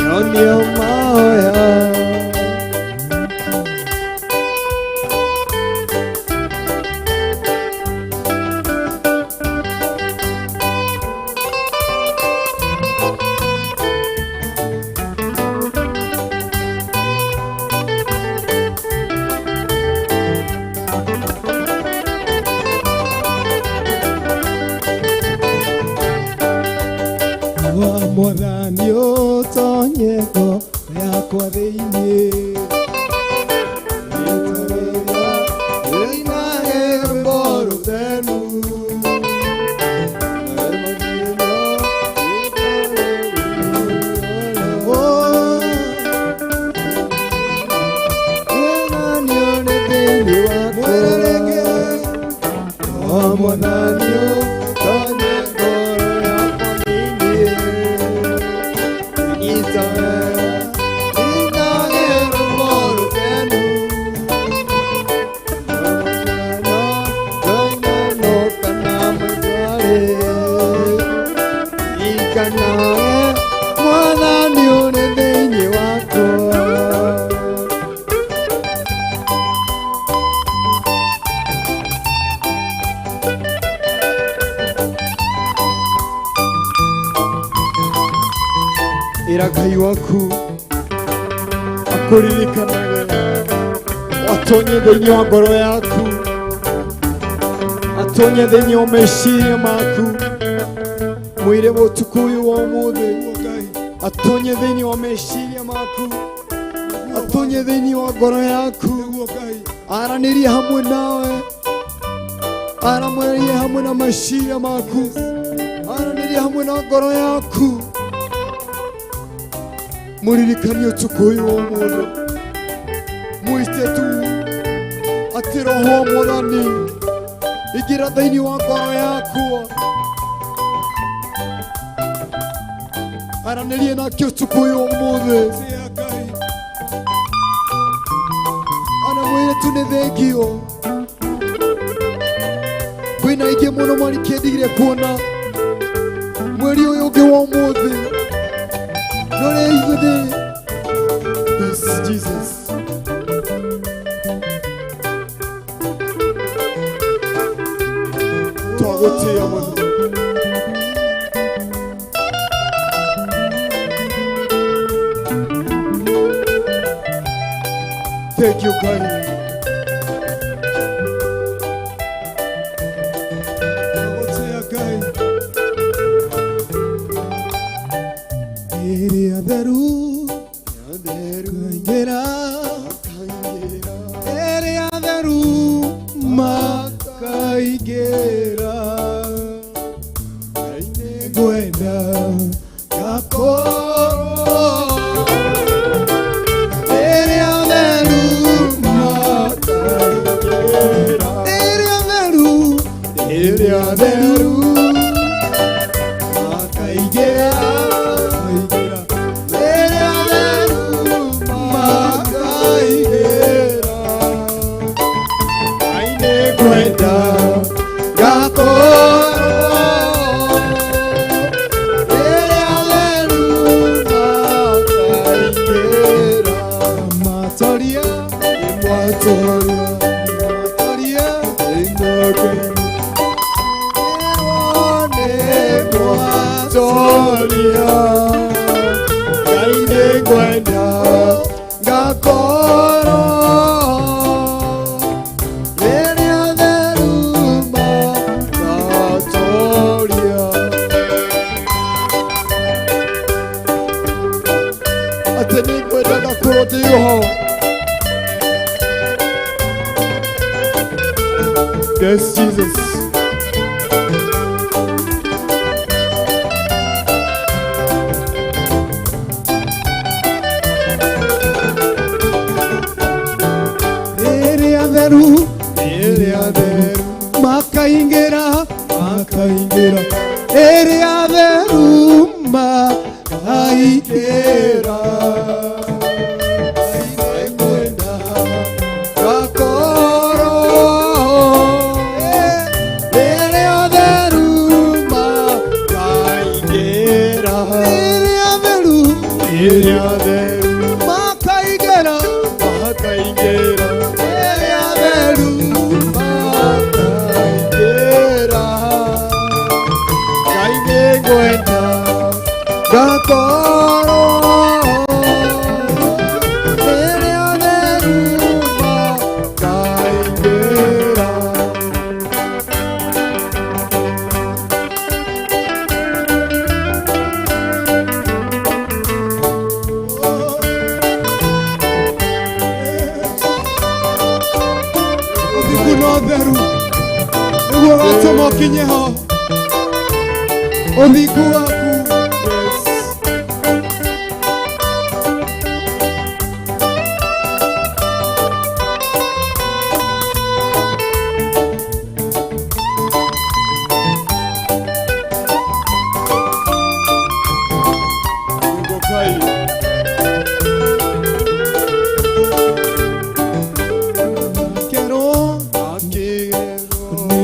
Speaker 5: wanyonia mahoya.
Speaker 6: Wa mwathani ũtonye ngoro yakwa thĩinĩ.
Speaker 5: Ĩinage rwĩmbo rũthenu.
Speaker 6: Mwĩre rĩngĩ.
Speaker 5: O mwathani ũtonye ngoro yakwa thĩinĩ. Nyita wega, ĩinage rwĩmbo rũthenu. Mwathani ũrĩ thĩinĩ wakwa. Ĩra Ngai waku akũririkanage, atonye thĩinĩ wa ngoro yaku, atonye thĩinĩ wa meciria maku, mwĩre ũtukũ ũyũ wa ũmũthĩ atonye thĩinĩ wa meciria maku, atonye thĩinĩ wa ngoro yaku,
Speaker 6: Nĩguo Ngai.
Speaker 5: aranĩrie hamwe nawe, aramwĩrie hamwe na meciria maku, aranĩrie hamwe na ngoro yaku, mũririkanie ũtukũ ũyũ wa ũmũthĩ, mwĩte tu atĩ roho wa mwathani ingĩra thĩinĩ wa ngoro yakwa, aranĩrie nake ũtukũ ũyũ wa ũmũthĩ.
Speaker 6: Tia Ngai.
Speaker 5: Anamwĩre tu nĩ thengio, kwĩna aingĩ mũno marikĩndigire kuona mweri ũyũ ũngĩ wa ũmũthĩ norĩa ithuĩ. Yes, Jesus. Twagũtĩĩa mũno. Thank you, Ngai.
Speaker 6: Gũtĩa Ngai. Ĩrĩa theru kaingĩra, ĩrĩa theru makaingĩra, ngwenda ngakorwo ĩrĩa theru makaingĩra, ĩrĩa theru,
Speaker 5: Ĩrĩa theru makaingĩra, ĩrĩa theru makaingĩra, Ngai nĩngwenda ngakorwo ĩrĩa theru makaingĩra.
Speaker 6: Matoria,
Speaker 5: Nĩmwatoria,
Speaker 6: matoria,
Speaker 5: nĩmwatoria, Ngai nĩngwenda ngakorwo rĩrĩa theru makatoria. Atĩ nĩngwenda ngakorwo ndĩ ho. Yes, Jesus.
Speaker 6: Ĩrĩa theru,
Speaker 5: Ĩrĩa theru
Speaker 6: makaingĩra, makaingĩra, ĩrĩa theru makaingĩra.
Speaker 5: Nĩngwenda ngakorwo ĩrĩa theru makaingĩra.
Speaker 6: Ĩrĩa theru,
Speaker 5: Ĩrĩa theru
Speaker 6: makaingĩra,
Speaker 5: makaingĩra,
Speaker 6: ĩrĩa theru
Speaker 5: makaingĩra. Ngai nĩngwenda ngakorwo ĩrĩa theru makaingĩra.
Speaker 6: Ũthingu na ũtheru nĩguo watũma ũkinye ho, ũthingu waku. Kerwo nĩ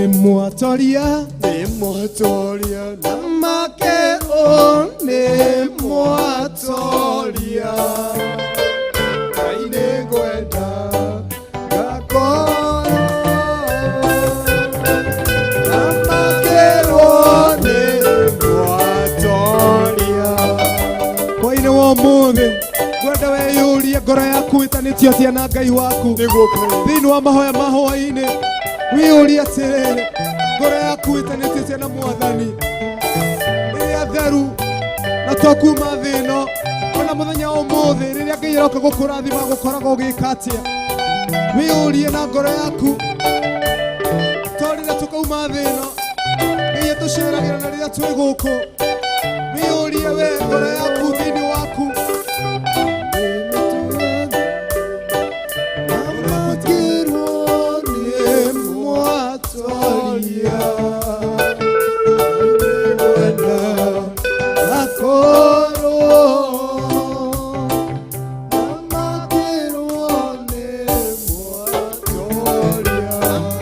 Speaker 6: mwatoria,
Speaker 5: Nĩ mwatoria,
Speaker 6: makerwo nĩ mwatoria,
Speaker 5: Ngai nĩngwenda ngakorwo na makerwo nĩ mwatoria.
Speaker 6: Hwaĩ-inĩ wa ũmũthĩ ngwenda weyũrie ngoro yaku ĩtanĩtio atĩa na Ngai waku.
Speaker 5: Nĩguo Ngai.
Speaker 6: Thĩinĩ wa mahoya ma hwaĩ-inĩ wĩyũrie atĩrĩrĩ, ngoro yaku ĩtanĩtio atĩa na Mwathani? Rĩrĩa theru na to kuma thĩ ĩno, ona mũthenya wa ũmũthĩ rĩrĩa Ngai aroka gũkũrathima gũkoragwo ũgĩka atĩa? Wĩyũrie na ngoro yaku, to rĩrĩa tũkauma thĩ ĩno Ngai atũceragĩra na rĩrĩa twĩ gũkũ. Wĩyũrie we ngoro yaku thĩinĩ waku.
Speaker 5: Makerwo nĩ mwatoria, nĩngwenda ngakorwo na makerwo nĩ mwatoria,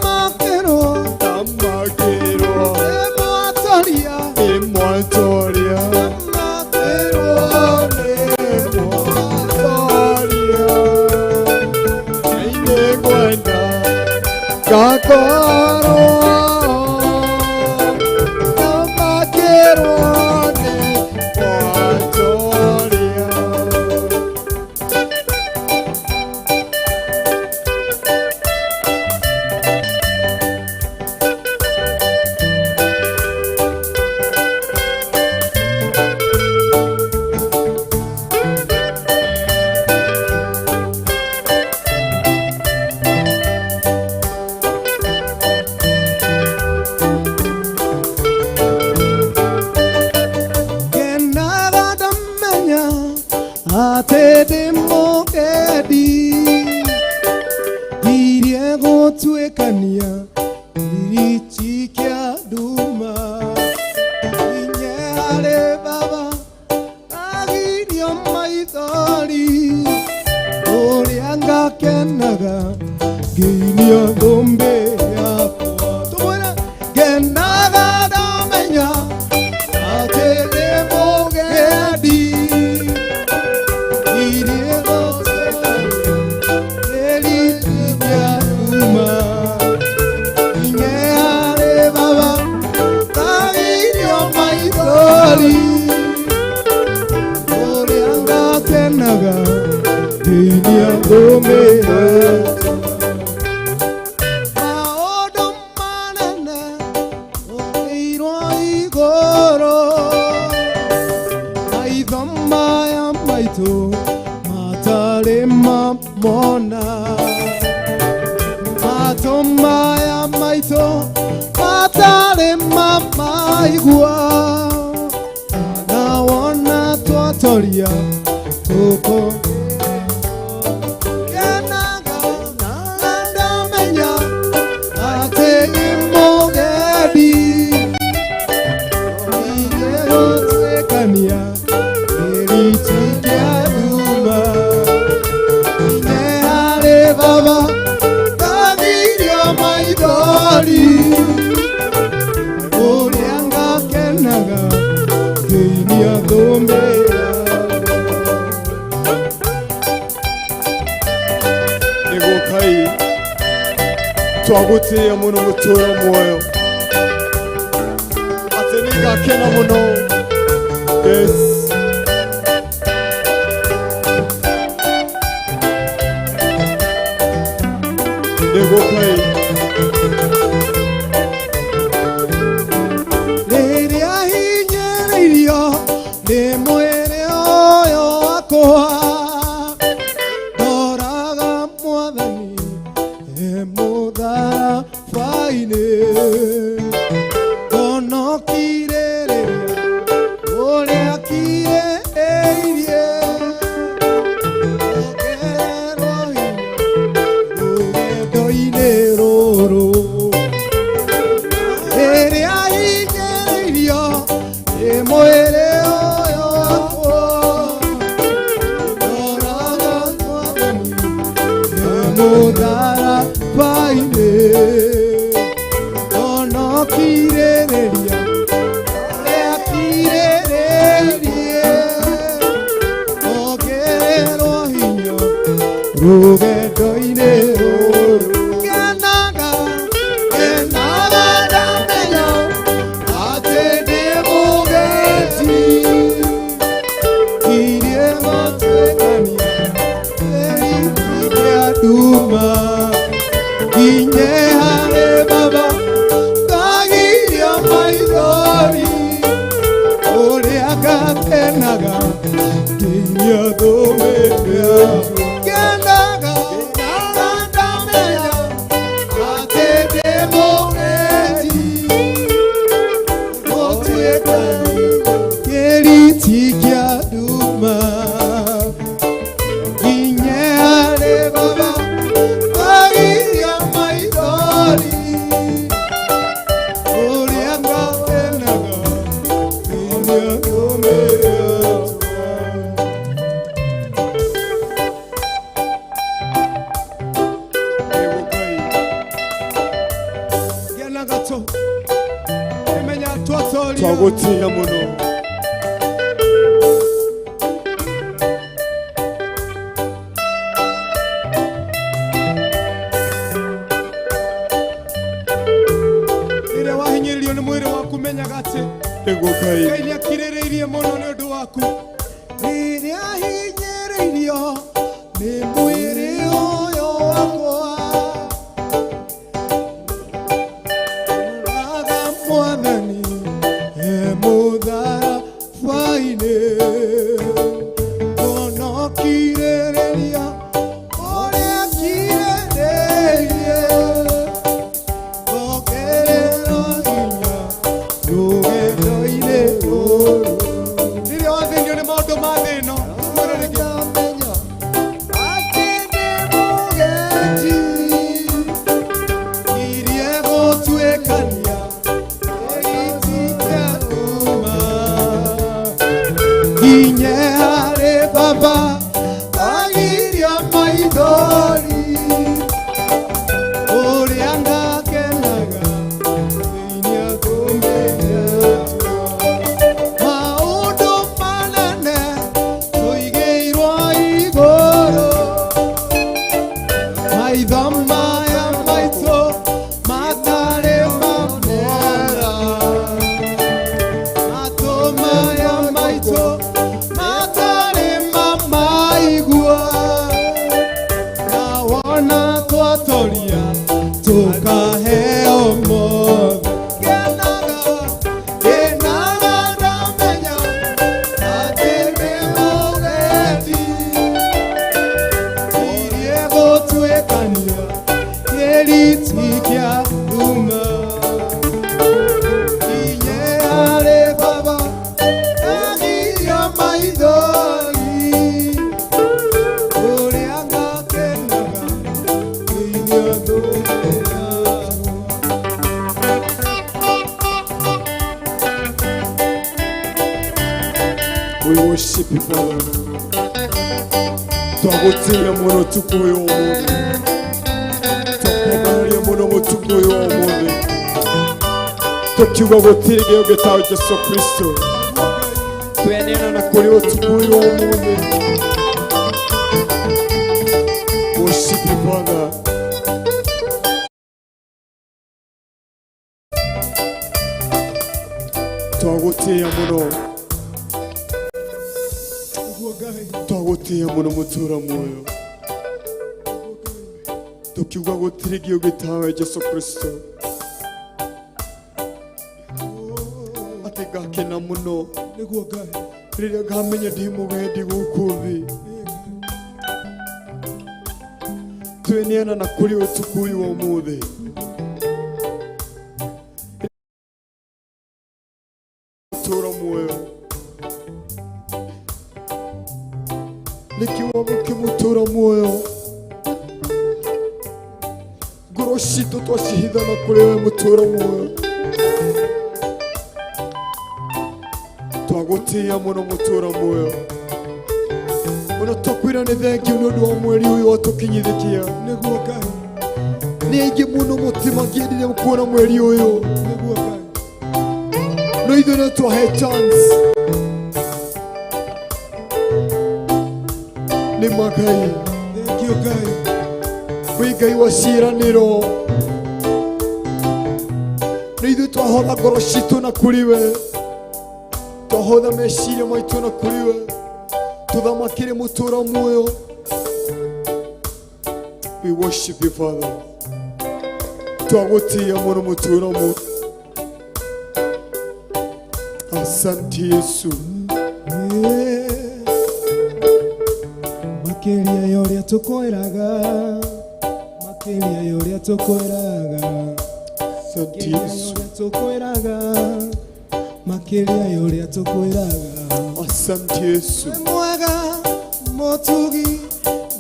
Speaker 6: Makerwo
Speaker 5: na makerwo
Speaker 6: nĩ mwatoria,
Speaker 5: nĩ mwatoria,
Speaker 6: makerwo nĩ
Speaker 5: mwatoria, Ngai nĩngwenda ngakorwo
Speaker 6: ndĩ mũgendi ngirie gũtuĩkania kĩriti kĩa nduma inye harĩ baba agirio maithori ũrĩa ngakenaga ngĩinio thũmbĩ yakwa tũmwĩre ngenaga ndamenya atĩ ndĩ mũgendi ngirie gũtuĩkania kĩriti kĩa nduma inye harĩ baba ndagirio maithori ũrĩa ngakenaga ngĩinia thũmbĩ yakwa maũndũ manene ũkĩirwo igũrũ maitho maya maitũ matarĩ mamona matũ maya maitũ matarĩ mamaigua na wona twatoria tũkũ kenaga na ndamenya atĩ nĩ mũgendi igĩgũtuĩkania kĩriti kĩa nduma inye harĩ baba ndathirio maithori ũrĩa ngakenaga ngĩinia thũmbĩ yakwa
Speaker 5: Nĩguo Ngai twagũtĩĩa mũno mũtũũra muoyo atĩ nĩngakena mũno yes nĩguo Ngai
Speaker 6: rĩrĩa hinyĩrĩirio nĩ mwĩrĩ ũyũ wakwa ndoraga mwathani e mũtharaba-inĩ ngonokirĩrĩria ũrĩa kirĩrĩirie ongererwo hinya rũgendo-inĩ rũrũ rĩrĩa hinyĩrĩirio nĩ mwĩrĩ ũyũ wakwa ndoraga mwathani e mũtharaba-inĩ ngonokirĩrĩria ũrĩa kirĩrĩirie ongererwo hinya rũgendo-inĩ rũrũ ngenaga ngenaga ndamenya atĩ ndĩ mũgendi ngirie gũtuĩkania kĩriti kĩa nduma nginye harĩ baba ndagirio maithori ũrĩa ngakenaga ngĩinia thũmbĩ yakwa ngenaga na ndamenya atĩ ndĩ mũgendi gũtuĩkania kĩriti kĩa nduma nginye harĩ baba ndagirio maithori ũrĩa ngakenaga ngĩinia thũmbĩ yakwa
Speaker 5: nĩguo Ngai
Speaker 6: ngenaga tũ nĩmenya twatoria
Speaker 5: twagũtĩĩa mũno
Speaker 6: rĩrĩa wahinyĩrĩrio nĩ mwĩrĩ waku menyaga atĩ
Speaker 5: nĩguo Ngai
Speaker 6: Ngai nĩakirĩrĩirie mũno nĩ ũndũ waku rĩrĩa hinyĩrĩirio nĩ mwĩrĩ ũyũ wakwa ndoraga mwathani e mũtharaba-inĩ ngorĩrĩria ũrĩa kirĩrĩirie ongererwo hinya rũgendo-inĩ rũrũ rĩrĩa wathĩnio nĩ maũndũ ma thĩ ĩno mwĩre rĩngĩ. Kinye harĩ baba agiria maithori ũrĩa ndakenaga thĩinĩ akũmenya maũndũ manene tũigĩirwo igũrũ maitho maya maitũ matarĩ mamera matũ maya maitũ matarĩ mamaigua na wona twatoria tũkaheo mothe kenaga kenaga ndamenya atĩ nĩ mũgendi irie gũtuĩkania kĩriti kĩa nduma kinye harĩ baba agiria maithori ũrĩa ngakenaga thĩinĩ thũmĩra.
Speaker 5: We worship you, Father. Twagũtĩĩa mũno ũtukũ ũyũ wa ũmũthĩ. Twakwambararia mũno mũtukũ ũyũ wa ũmũthĩ. Tũkiuga gũtirĩ gĩũngĩ tawe Jesũ Kristo. Tweneana na kũrĩ ũtukũ ũyũ wa ũmũthĩ. Worship you, Father. Twagũtĩĩa mũno. Twagũtĩĩa mũno mũtũra muoyo tũkiuga gũtirĩ gĩũngĩ tawe Jesũ Kristo atĩ ngakena mũno
Speaker 6: Nĩguo Ngai.
Speaker 5: rĩrĩa ngamenya ndĩ mũgendi gũkũ thĩ tweneana na kũrĩ ũtukũ ũyũ wa ũmũthĩ mũtũra muoyo nĩ kĩwango kĩmũtũra muoyo ngoro citũ twacihitha na kũrĩ we mũtũra muoyo twagũtĩĩa mũno mũtũra muoyo ona twakwĩra nĩ thengio nĩ ũndũ wa mweri ũyũ watũkinyithĩkia
Speaker 6: Nĩguo Ngai.
Speaker 5: nĩ aingĩ mũno mũtimangĩendire kuona mweri ũyũ
Speaker 6: Nĩguo Ngai.
Speaker 5: no ithuĩ no twahe chance nĩ magai
Speaker 6: Thank you Ngai.
Speaker 5: wĩ Ngai wa ciĩranĩro nĩ ithuĩ twahotha ngoro citũ na kũrĩ we twahotha meciria maitũ na kũrĩ we tũthamakĩre mũtũra muoyo. We worship you, Father. Twagũtĩĩa mũno mũtũra muoyo. Asante Yesu.
Speaker 6: Makĩria ya ũrĩa tũkwĩraga makĩria ya ũrĩa tũkwĩraga
Speaker 5: Asante
Speaker 6: makĩria ya
Speaker 5: Yesu.
Speaker 6: ũrĩa tũkwĩraga makĩria ya ũrĩa tũkwĩraga.
Speaker 5: Asante Yesu.
Speaker 6: Wĩ mwega mũtugi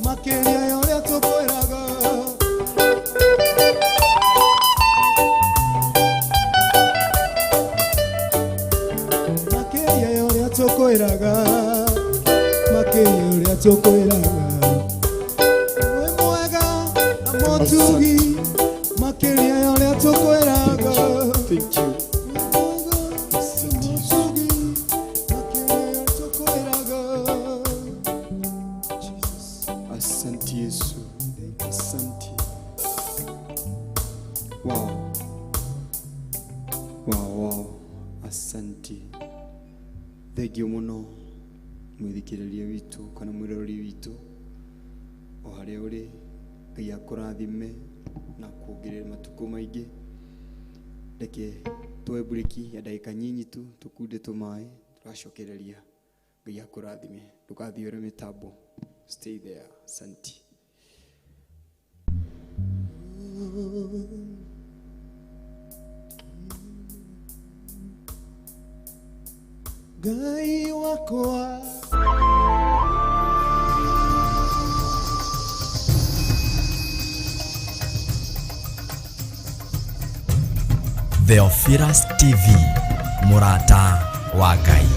Speaker 6: makĩria ya ũrĩa tũkwĩraga. Makĩria ya ũrĩa tũkwĩraga makĩria ya ũrĩa tũkwĩraga. Wĩ mwega na mũtugi makĩria ya ũrĩa tũkwĩraga.
Speaker 5: Thank you.
Speaker 6: Asante Yesu. Makĩria ya ũrĩa tũkwĩraga.
Speaker 5: Asante Yesu. Asante. Wow. Wow, wow. Asante. Thengio mũno mwĩthikĩrĩria witũ kana mwĩroreri witũ o harĩa ũrĩ. Ngai akũrathime na kuongerera matukũ maingĩ. Reke tuoe mburĩki ya ndagĩka nyinyi tu tũkunde tũmaĩ tũracokereria. Ngai akũrathime ndũgathiĩ ũrĩ mĩtambo. Stay there. Asante.
Speaker 6: Ngai wakwa.
Speaker 3: Theophilus TV, mũrata wa Ngai.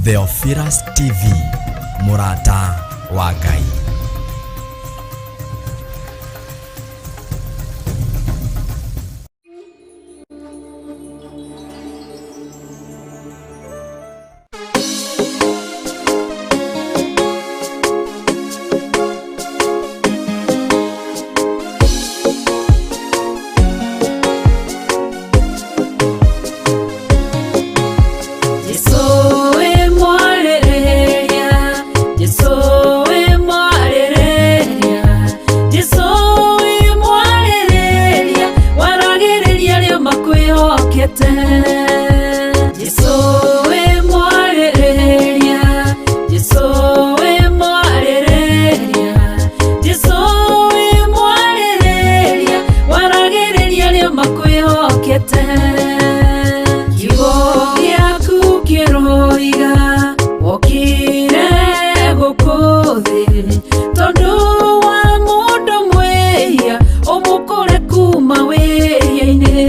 Speaker 3: Theophilus TV, mũrata wa Ngai.
Speaker 1: Jesu wĩ mwarĩrĩria, Jesu wĩ mwarĩrĩria, Jesu wĩ mwarĩrĩria, waragĩrĩria arĩa makwĩhokete. Jesu wĩ mwarĩrĩria, Jesu wĩ mwarĩrĩria, Jesu wĩ mwarĩrĩria, waragĩrĩria arĩa makwĩhokete. Kiugo gĩaku kĩroiga wokire gũkũ thĩ tondũ wa mũndũ mwĩhia ũmũkũre kuma wĩhia-inĩ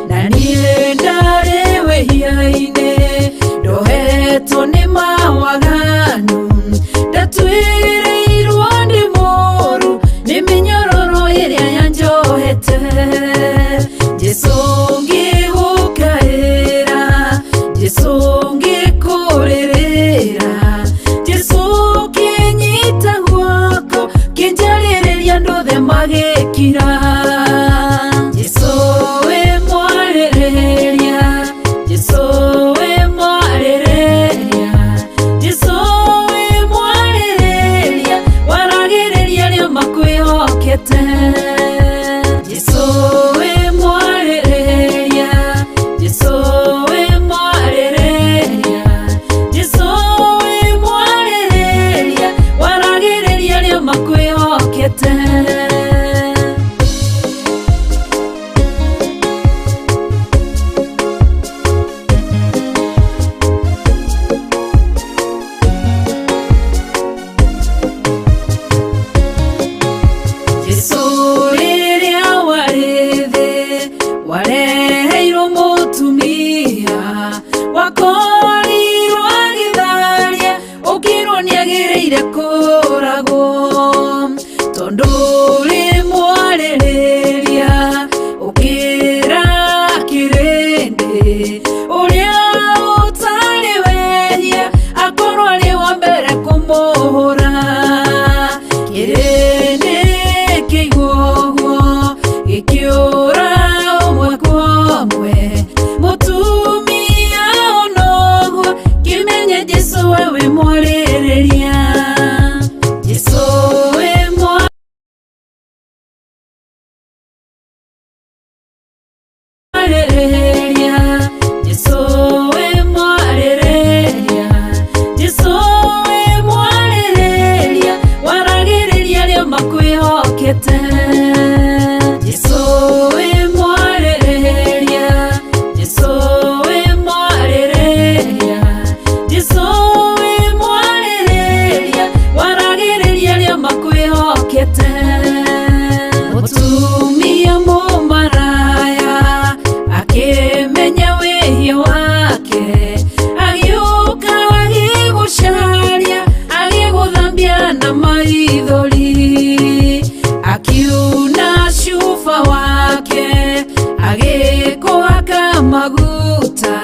Speaker 1: na niĩ ndarĩ wĩhia-inĩ ndohetwo nĩ mawaganu ndatuĩrĩirwo nĩ mũru nĩ mĩnyororo ĩrĩa yanjohete. Jesu ngĩgũkaĩra, Jesu ngĩkũrĩrĩra, Jesu kĩnyita guoko kĩnjarĩrĩria andũ othe magĩkira. Jesu wĩ mwarĩrĩria, Jesu wĩ mwarĩrĩria, Jesu wĩ mwarĩrĩria, waragĩrĩria arĩa makwĩhokete. Jesu wĩ mwarĩrĩria, Jesu wĩ mwarĩrĩria, Jesu wĩ mwarĩrĩria, waragĩrĩria arĩa makwĩhokete. Jesu rĩrĩa warĩ thĩ wareheirwo mũtumia wakorirwo agĩtharia ũkĩrwo nĩagĩrĩire kũragwo tondũ ũrĩ mwarĩrĩria ũkĩra kĩrĩndĩ ũrĩa ũtarĩ wehia akorwo arĩ wa mbere kũmũhũra. Kĩrĩndĩ kĩigua ũguo gĩkĩũra ũmwe kwa ũmwe mũtumia ona ũguo kĩmenye Jesu we wĩ mwarĩrĩria. Jesu wĩ mwarĩrĩria, Jesu wĩ mwarĩrĩria, Jesu wĩ mwarĩrĩria, waragĩrĩria arĩa makwĩhokete. Jesu wĩ mwarĩrĩria, Jesu wĩ mwarĩrĩria, Jesu wĩ mwarĩrĩria, waragĩrĩria arĩa makwĩhokete. Mũtumia mũmaraya akĩmenya wĩhia wake agĩũka agĩgũcaria agĩgũthambia na maithori akiuna cuba wake agĩkũhaka maguta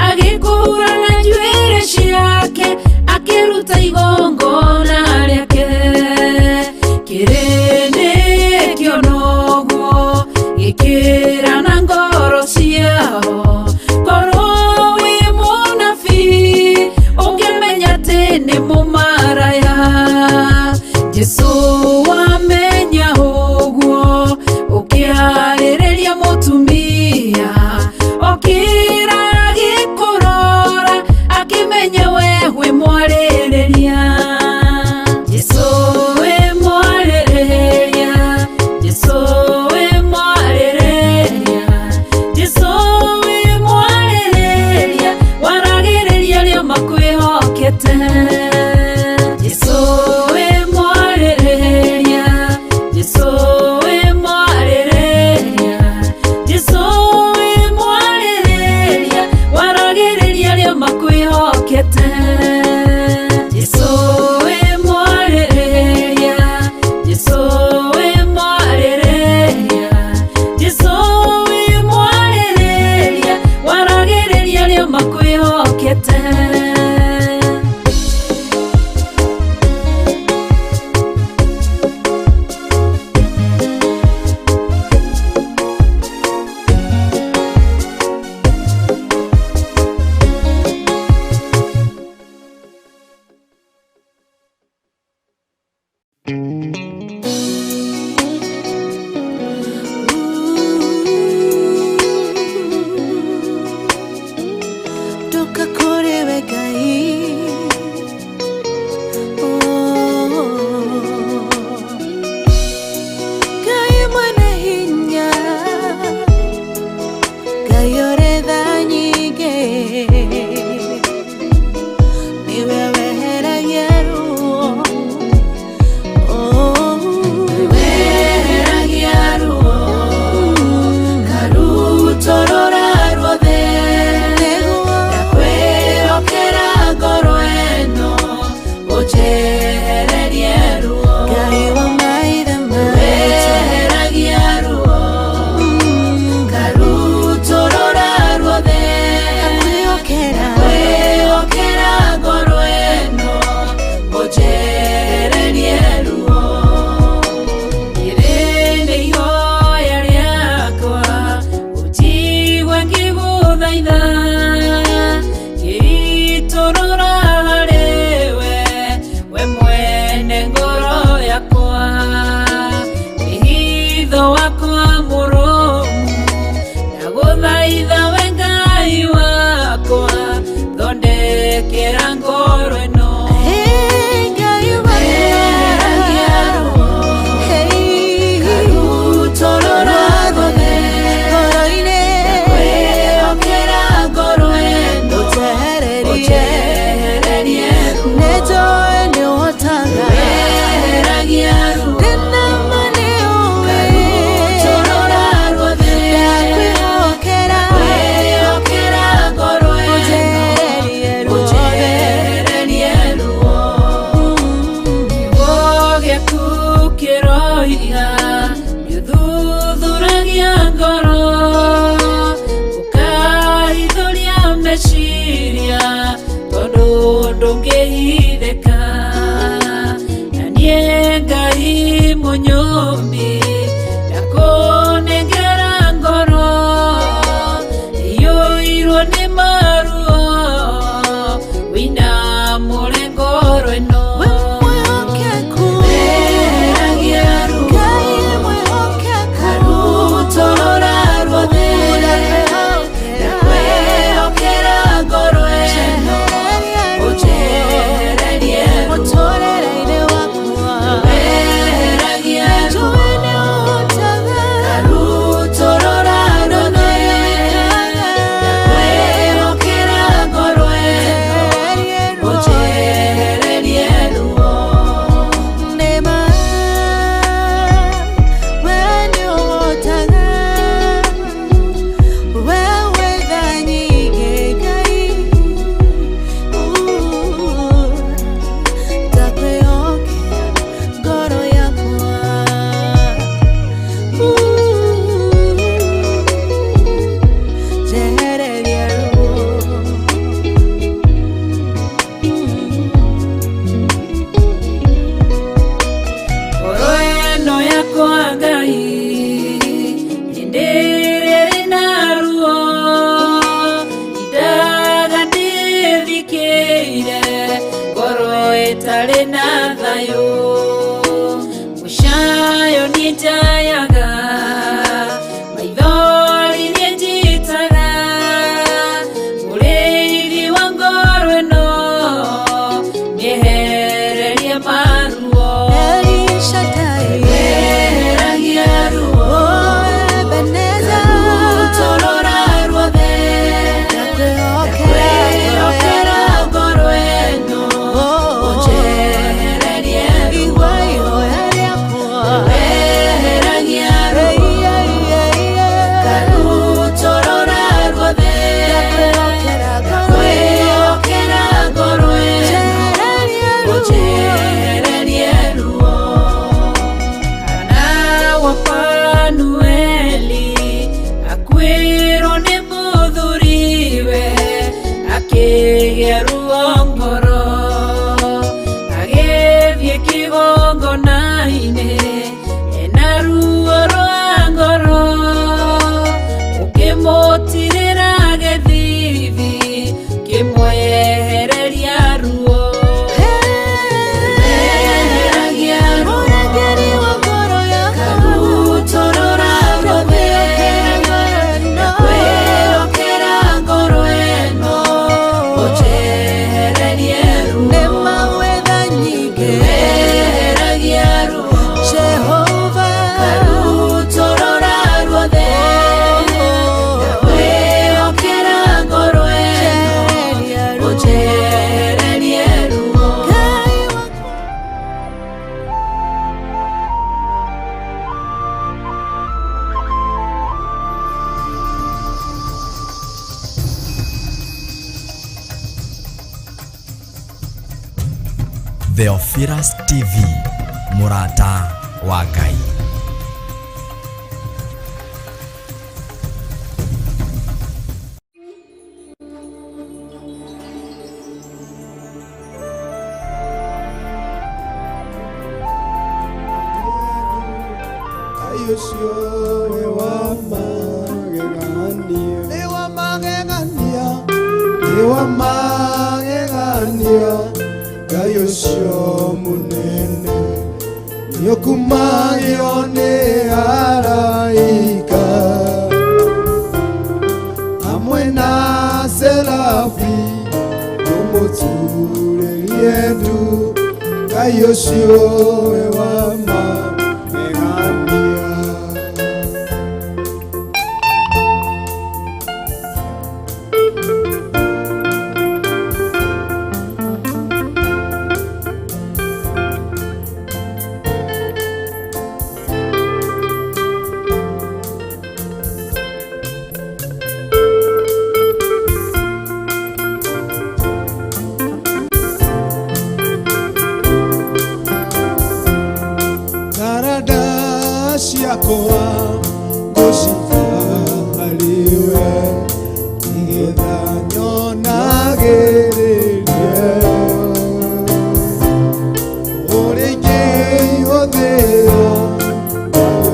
Speaker 1: agĩkũhura na njuĩrĩ ciake akĩruta igongona rĩake. Kĩrĩndĩ kĩona ũguo gĩkĩra na ngoro ciao korwo wĩ mũnabii ũngĩmenya atĩ nĩ mũmaraya. Jesu wamenya ũguo ũkĩarĩrĩria mũtumia okĩra agĩkũrora akĩmenya we wĩ mwarĩrĩria. Jesu wĩ mwarĩrĩria, Jesu wĩ mwarĩrĩria, Jesu wĩ mwarĩrĩria, waragĩrĩria arĩa makwĩhokete. Jesu wĩ mwarĩrĩria, Jesu wĩ mwarĩrĩria, Jesu wĩ mwarĩrĩria, waragĩrĩria arĩa makwĩhokete. Ndakwĩhokera ngoro ĩno.
Speaker 2: Hey, Ngai wakwa.
Speaker 1: Weheragia ruo.
Speaker 2: Hey.
Speaker 1: Karutorora ruothe.
Speaker 2: Ngoro-inĩ.
Speaker 1: Ndakwĩhokera ngoro ĩno.
Speaker 2: Ũnjehererie.
Speaker 1: Ũnjehererie ruo.
Speaker 2: Nĩnjũĩ nĩũhotaga.
Speaker 1: Weheragia ruo.
Speaker 2: Ndĩna ma nĩũĩ.
Speaker 1: Karutorora ruothe.
Speaker 2: Ndakwĩhokera.
Speaker 1: Ndakwĩhokera ngoro ĩno.
Speaker 2: Ũnjehererie ruothe.
Speaker 1: Ũnjehererie ruo. Kiugo gĩaku kĩroiga nĩũthuthuragia ngoro, ũkahithũria meciria tondũ ndũngĩhithĩka. Na niĩ Ngai mũnyũmbi ndakũnengera ngoro iyũirwo nĩ maruo, wĩinamũre ngoro ĩno.
Speaker 2: We mwĩhokeku.
Speaker 1: Weheragia ruo.
Speaker 2: Ngai mwĩhokeku.
Speaker 1: Karutorora ruothe. Ndakwĩhokera ngoro ĩno. Ũnjehererie ruo.
Speaker 2: Mũtũũrĩre-inĩ wakwa.
Speaker 1: Weheragia ruo.
Speaker 2: Njũĩ nĩũhotaga.
Speaker 1: Karutorora ruothe. Ndakwĩhokera ngoro ĩno.
Speaker 2: Ũnjehererie ruo.
Speaker 1: Ũnjehererie ruo.
Speaker 2: Nĩma, we nĩũhotaga. We wĩ tha nyingĩ, Ngai. Ndakwĩhokera ngoro yakwa. Njehererie ruo.
Speaker 1: Ngoro ĩno yakwa Ngai hĩndĩ ĩrĩa ĩrĩ na ruo, indaga ndĩthikĩire ngoro ĩtarĩ na thayũ. Mũcayo niĩ njayaga, maithori niĩ njitaga, mũrĩithi wa ngoro ĩno nĩehererie maruo.
Speaker 2: El Shaddai.
Speaker 1: Weheragia ruo.
Speaker 2: Oh, Ebenezer.
Speaker 1: Karutorora ruothe.
Speaker 2: Ndakwĩhokera
Speaker 1: Ndakwĩhokera ngoro ĩno.
Speaker 2: Oh.
Speaker 1: Ũnjehererie ruo.
Speaker 2: Igua ihoya rĩakwa.
Speaker 1: Weheragia ruo.
Speaker 2: Ei, ei, ei, ei.
Speaker 1: Karutorora ruothe.
Speaker 2: Ndakwĩhokera ngoro ĩno.
Speaker 1: Ndakwĩhokera ngoro ĩno.
Speaker 2: Njehererie ruo.
Speaker 1: Ũnjehererie ruo. Hana wa Fanueli akuĩrwo nĩ mũthuriwe, akĩgĩa ruo ngoro, agĩthiĩ kĩgongona-inĩ ena ruo rwa ngoro, ũkĩmũtirĩra gĩthithi kĩmwehereria ruo. Weheragia ruo.
Speaker 2: Mũrangĩri wa ngoro yakwa.
Speaker 1: Karutorora ruothe. Ndakwĩhokera ngoro ĩno. Ũnjehererie ruo.
Speaker 2: Nĩma wĩ tha nyingĩ.
Speaker 1: Weheragia ruo.
Speaker 2: Jehova.
Speaker 1: Karutorora ruothe. Ndakwĩhokera ngoro ĩno.
Speaker 2: Njehererie ruo.
Speaker 1: Ũnjehererie ruo.
Speaker 2: Ngai wakwa.
Speaker 3: Theophilus TV, mũrata wa Ngai.
Speaker 6: Ngai ũcio nĩ wa magegania. Nĩ wa magegania, nĩ wa magegania, Ngai ũcio mũnene nĩũkumagio nĩ araika hamwe na serafi. Mũturĩrie ndu Ngai ũcio we wa magegania. Tarada ciakwa ngũciga harĩ we nĩgetha nyonagĩrĩrie ũrĩa ingĩhũthĩra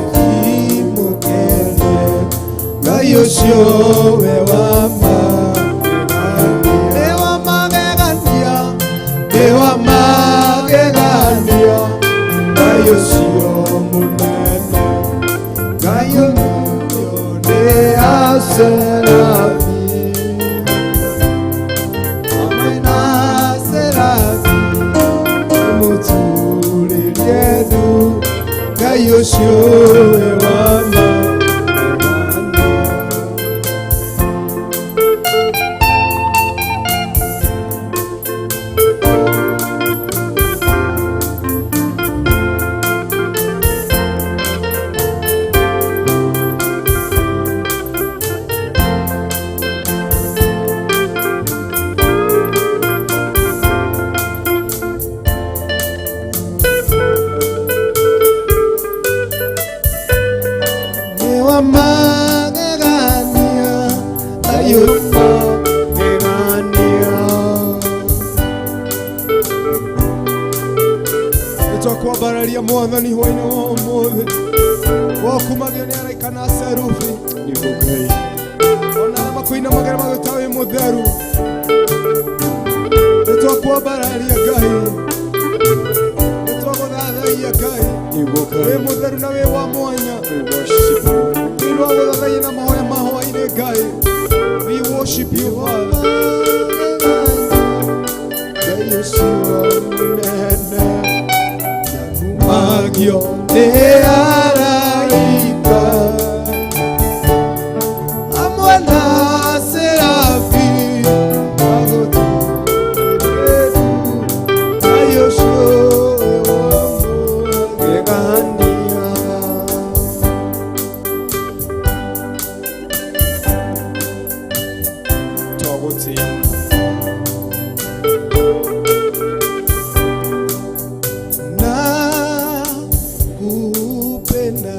Speaker 6: ndimũkenie Ngai ũcio we wa magegania. Nĩ wa magegania, nĩ wa magegania, Ngai ũcio mũnene, Ngai ũcio nĩ Aserafi, hamwe na Serafi, mũturĩrie ndu Ngai ũcio we wa magegania. Nĩ wa magegania, Ngai ũcio magegania. Nĩtwakwambararia mwathani hwainĩ wa ũmũthĩ wakumagio nĩ araika na serubi
Speaker 5: Nĩguo Ngai.
Speaker 6: ona arĩa makũinamagĩra magĩta wĩ mũtheru. Nĩtwakwambararia Ngai, nĩtwagũthathaia Ngai,
Speaker 5: Nĩguo
Speaker 6: wĩ
Speaker 5: Ngai.
Speaker 6: mũtheru na wĩ wa mwanya.
Speaker 5: We worship you.
Speaker 6: Nĩtwagũthathaia na mahoya ma hwainĩ Ngai. We worship you, Father. Ngai ũcio mũnene nĩakumagio nĩ araika hamwe na Serafi agũtũũrĩru Ngai ũcio wĩ wa magegania.
Speaker 5: Twagũtĩĩa mũno.
Speaker 6: Na kupenda,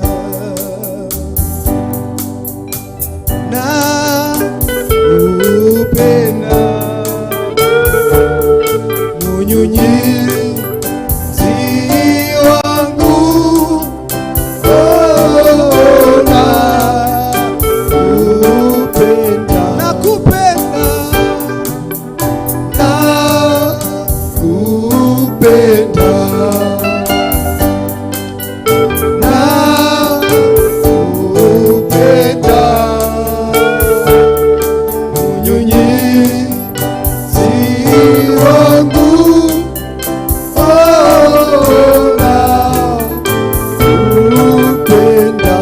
Speaker 6: na kupenda, munyunyizi wangu, oh, na kupenda, na kupenda, na kupenda, na kupenda, munyunyizi wangu, oh, na kupenda,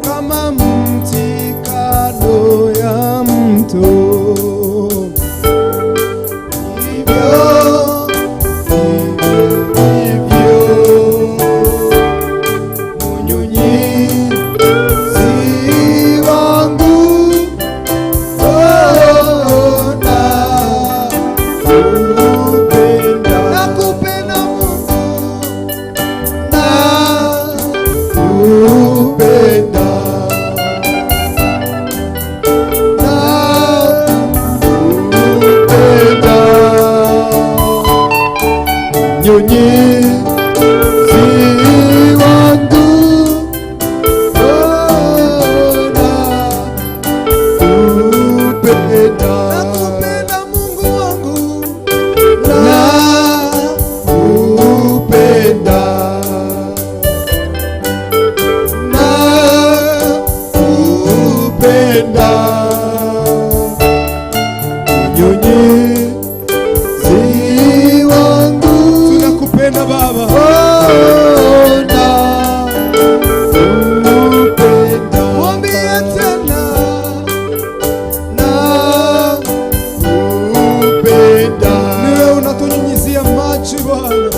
Speaker 6: kama mti kando ya mto hivyo hivyo munyunyizi wangu, oh, na kupenda, na kupenda Mungu, na kupenda, na kupenda, nyunyizi wangu, oh, na kupenda, na kupenda Mungu wangu, na kupenda, na kupenda,
Speaker 5: Mnyunyizi wangu,
Speaker 6: Tunakupenda Baba.
Speaker 5: Oh, nakupenda.
Speaker 6: Mwambie tena.
Speaker 5: Nakupenda.
Speaker 6: Niwe unatunyunyizia maji Bwana.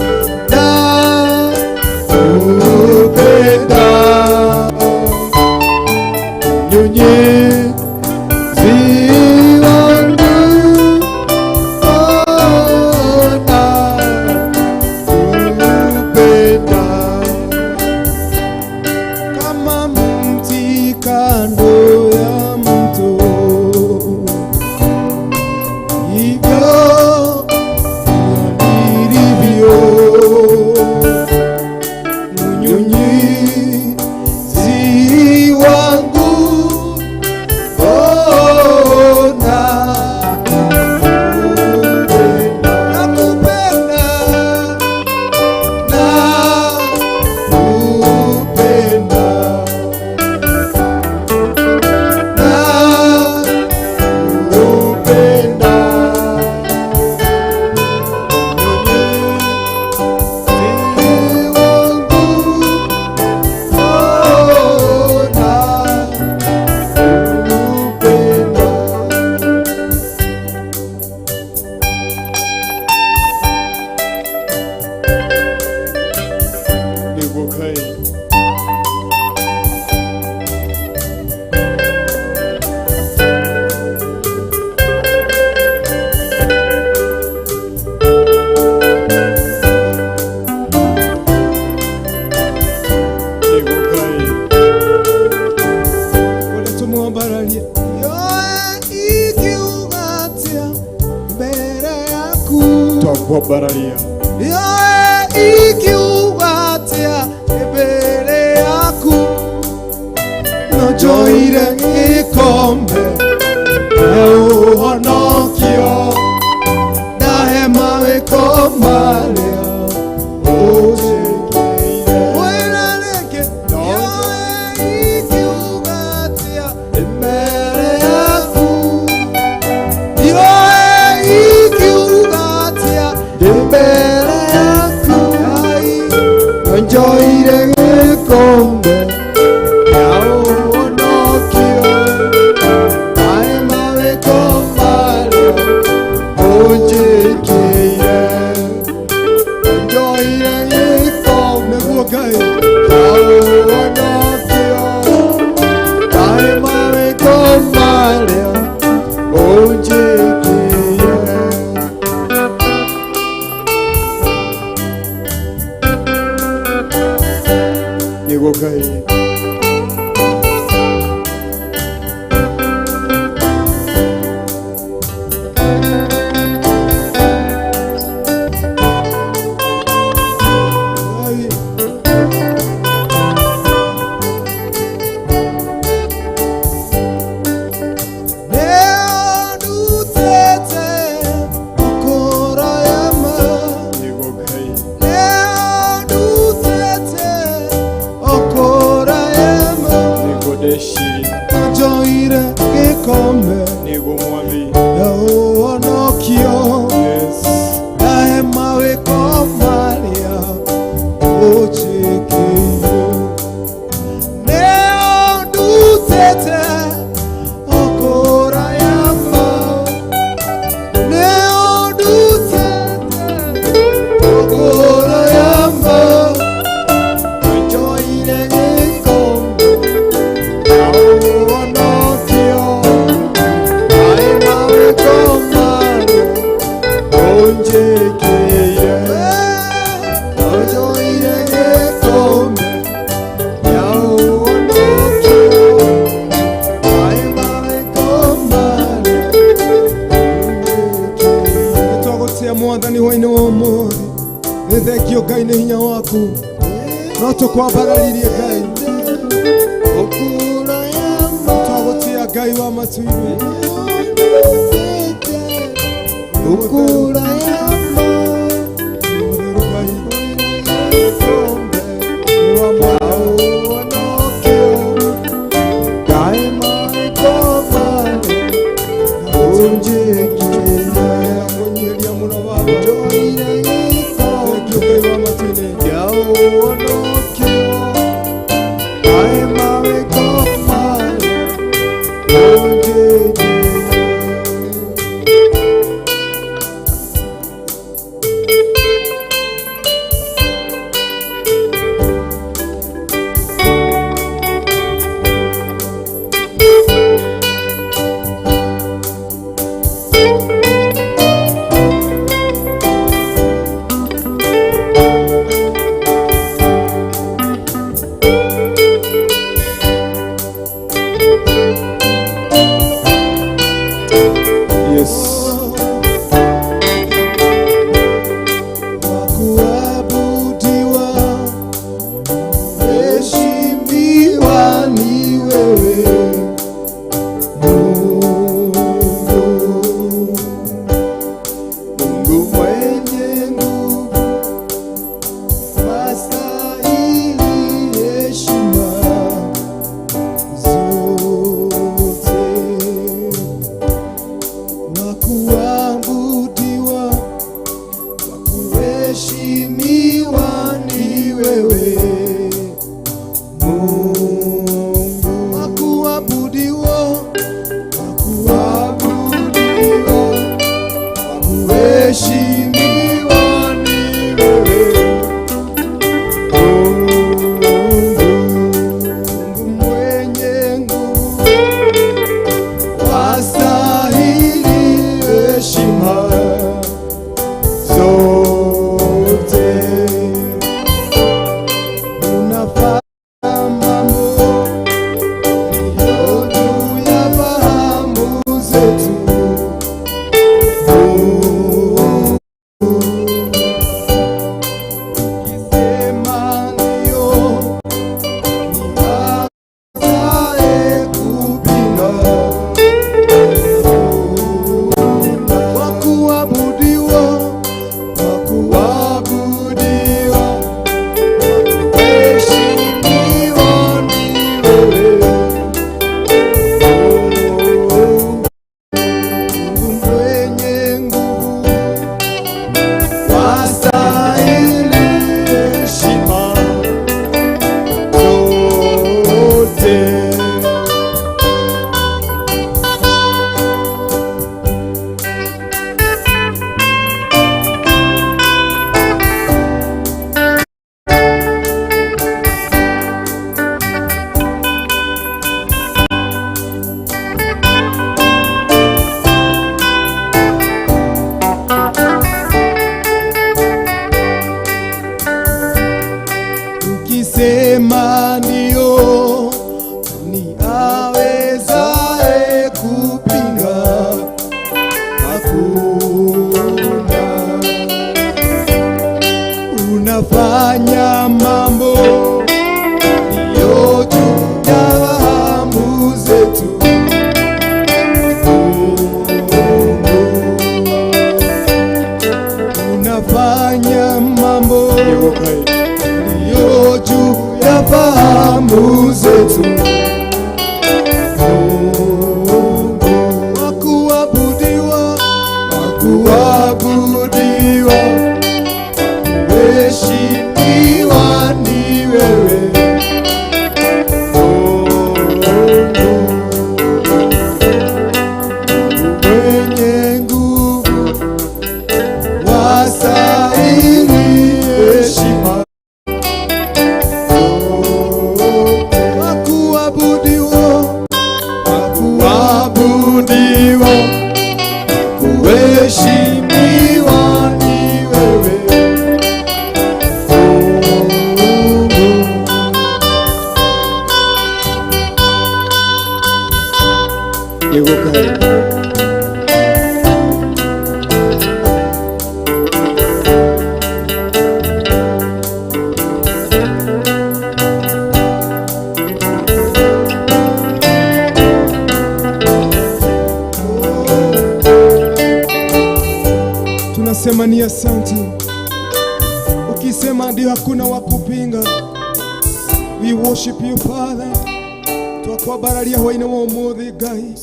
Speaker 5: Nakupenda. Mnyunyizi wangu, oh, nakupenda.
Speaker 6: Kama mti kando ya mto, hivyo nilivyo mnyunyizi wangu, oh, nakupenda,
Speaker 5: Nakupenda. Nakupenda. Mnyunyizi wangu, oh, nakupenda.
Speaker 4: Nĩguo Ngai. Nĩguo Ngai.
Speaker 6: Ũrĩa tũmwambararie. Yoe ikiuga atĩa mbere yaku?
Speaker 4: Twakwambararia.
Speaker 6: Yoe ikiuga atĩa mbere yaku? No njoire gĩkombe kĩa ũhonokio, ndahe mawĩko marĩa ũnjĩkĩire. Mwĩra rĩngĩ, yoe ikiuga atĩa mbere yaku? Yoe ikiuga atĩa mbere yaku? Ngai,
Speaker 5: Njoire gĩkombe kĩa ũhonokio, maĩ mawĩko marĩa ũnjĩkĩire. Njoire gĩkombe
Speaker 6: nĩguo Ngai.
Speaker 5: kĩa ũhonokio, maĩ mawĩko marĩa ũnjĩkĩire.
Speaker 4: Nĩguo Ngai.
Speaker 6: Ngai. Nĩandutĩte kũraya ma.
Speaker 4: Nĩguo Ngai.
Speaker 6: Nĩandutĩte kũraya ma.
Speaker 4: Nĩguo ndeciria.
Speaker 6: Njoire gĩkombe
Speaker 4: Nĩguo Mwathi.
Speaker 6: kĩa ũhonokio,
Speaker 4: Yes.
Speaker 6: ndahe mawĩko marĩa ũnjĩkĩire. Nĩandutĩte kũraya ma. Nĩandutĩte kũraya ma.
Speaker 5: Njoire gĩkombe kĩa ũhonokio, maĩ mawĩko marĩa ũnjĩkĩire. Njoire gĩkombe kĩa ũhonokio, maĩ mawĩko marĩa ũnjĩkĩire.
Speaker 6: Nĩtwagũtĩa Mwathani hwainĩ wa ũmũthĩ. Nĩ thengio Ngai nĩ hinya waku, no tũkwambararirie Ngai. Twagũtĩa Ngai wa matu-inĩ. Mũtheru Ngai, nĩ wa Mwathani.
Speaker 5: Unjikire. Kuheshimiwa ni wewe Mungu mwenye nguvu, wastahili heshima zote. Unafanya mambo juu ya fahamu zetu. Ukisema ndio, ni awezaye kupinga? Wa kuabudiwa, wa kuabudiwa, kuheshimiwa ni wewe. Mungu mwenye nguvu, wastahili heshima zote. Ukisema ndio, ni awezaye kupinga? Hakuna. Unafanya mambo yaliyo juu ya fahamu zetu. Mungu, unafanya mambo yaliyo juu ya fahamu zetu. Mungu wa kuabudiwa, wa kuabudiwa, kuheshimiwa ni wewe. Mungu mwenye nguvu, wastahili heshima wa kuabudiwa, wa kuabudiwa, kuheshimiwa ni wewe Mungu.
Speaker 4: Nĩguo Ngai.
Speaker 6: Tunasema ni asante. Ukisema ndio, hakuna wa kupinga. We worship you, Father. Twakwambararia hwainĩ wa ũmũthĩ, Ngai,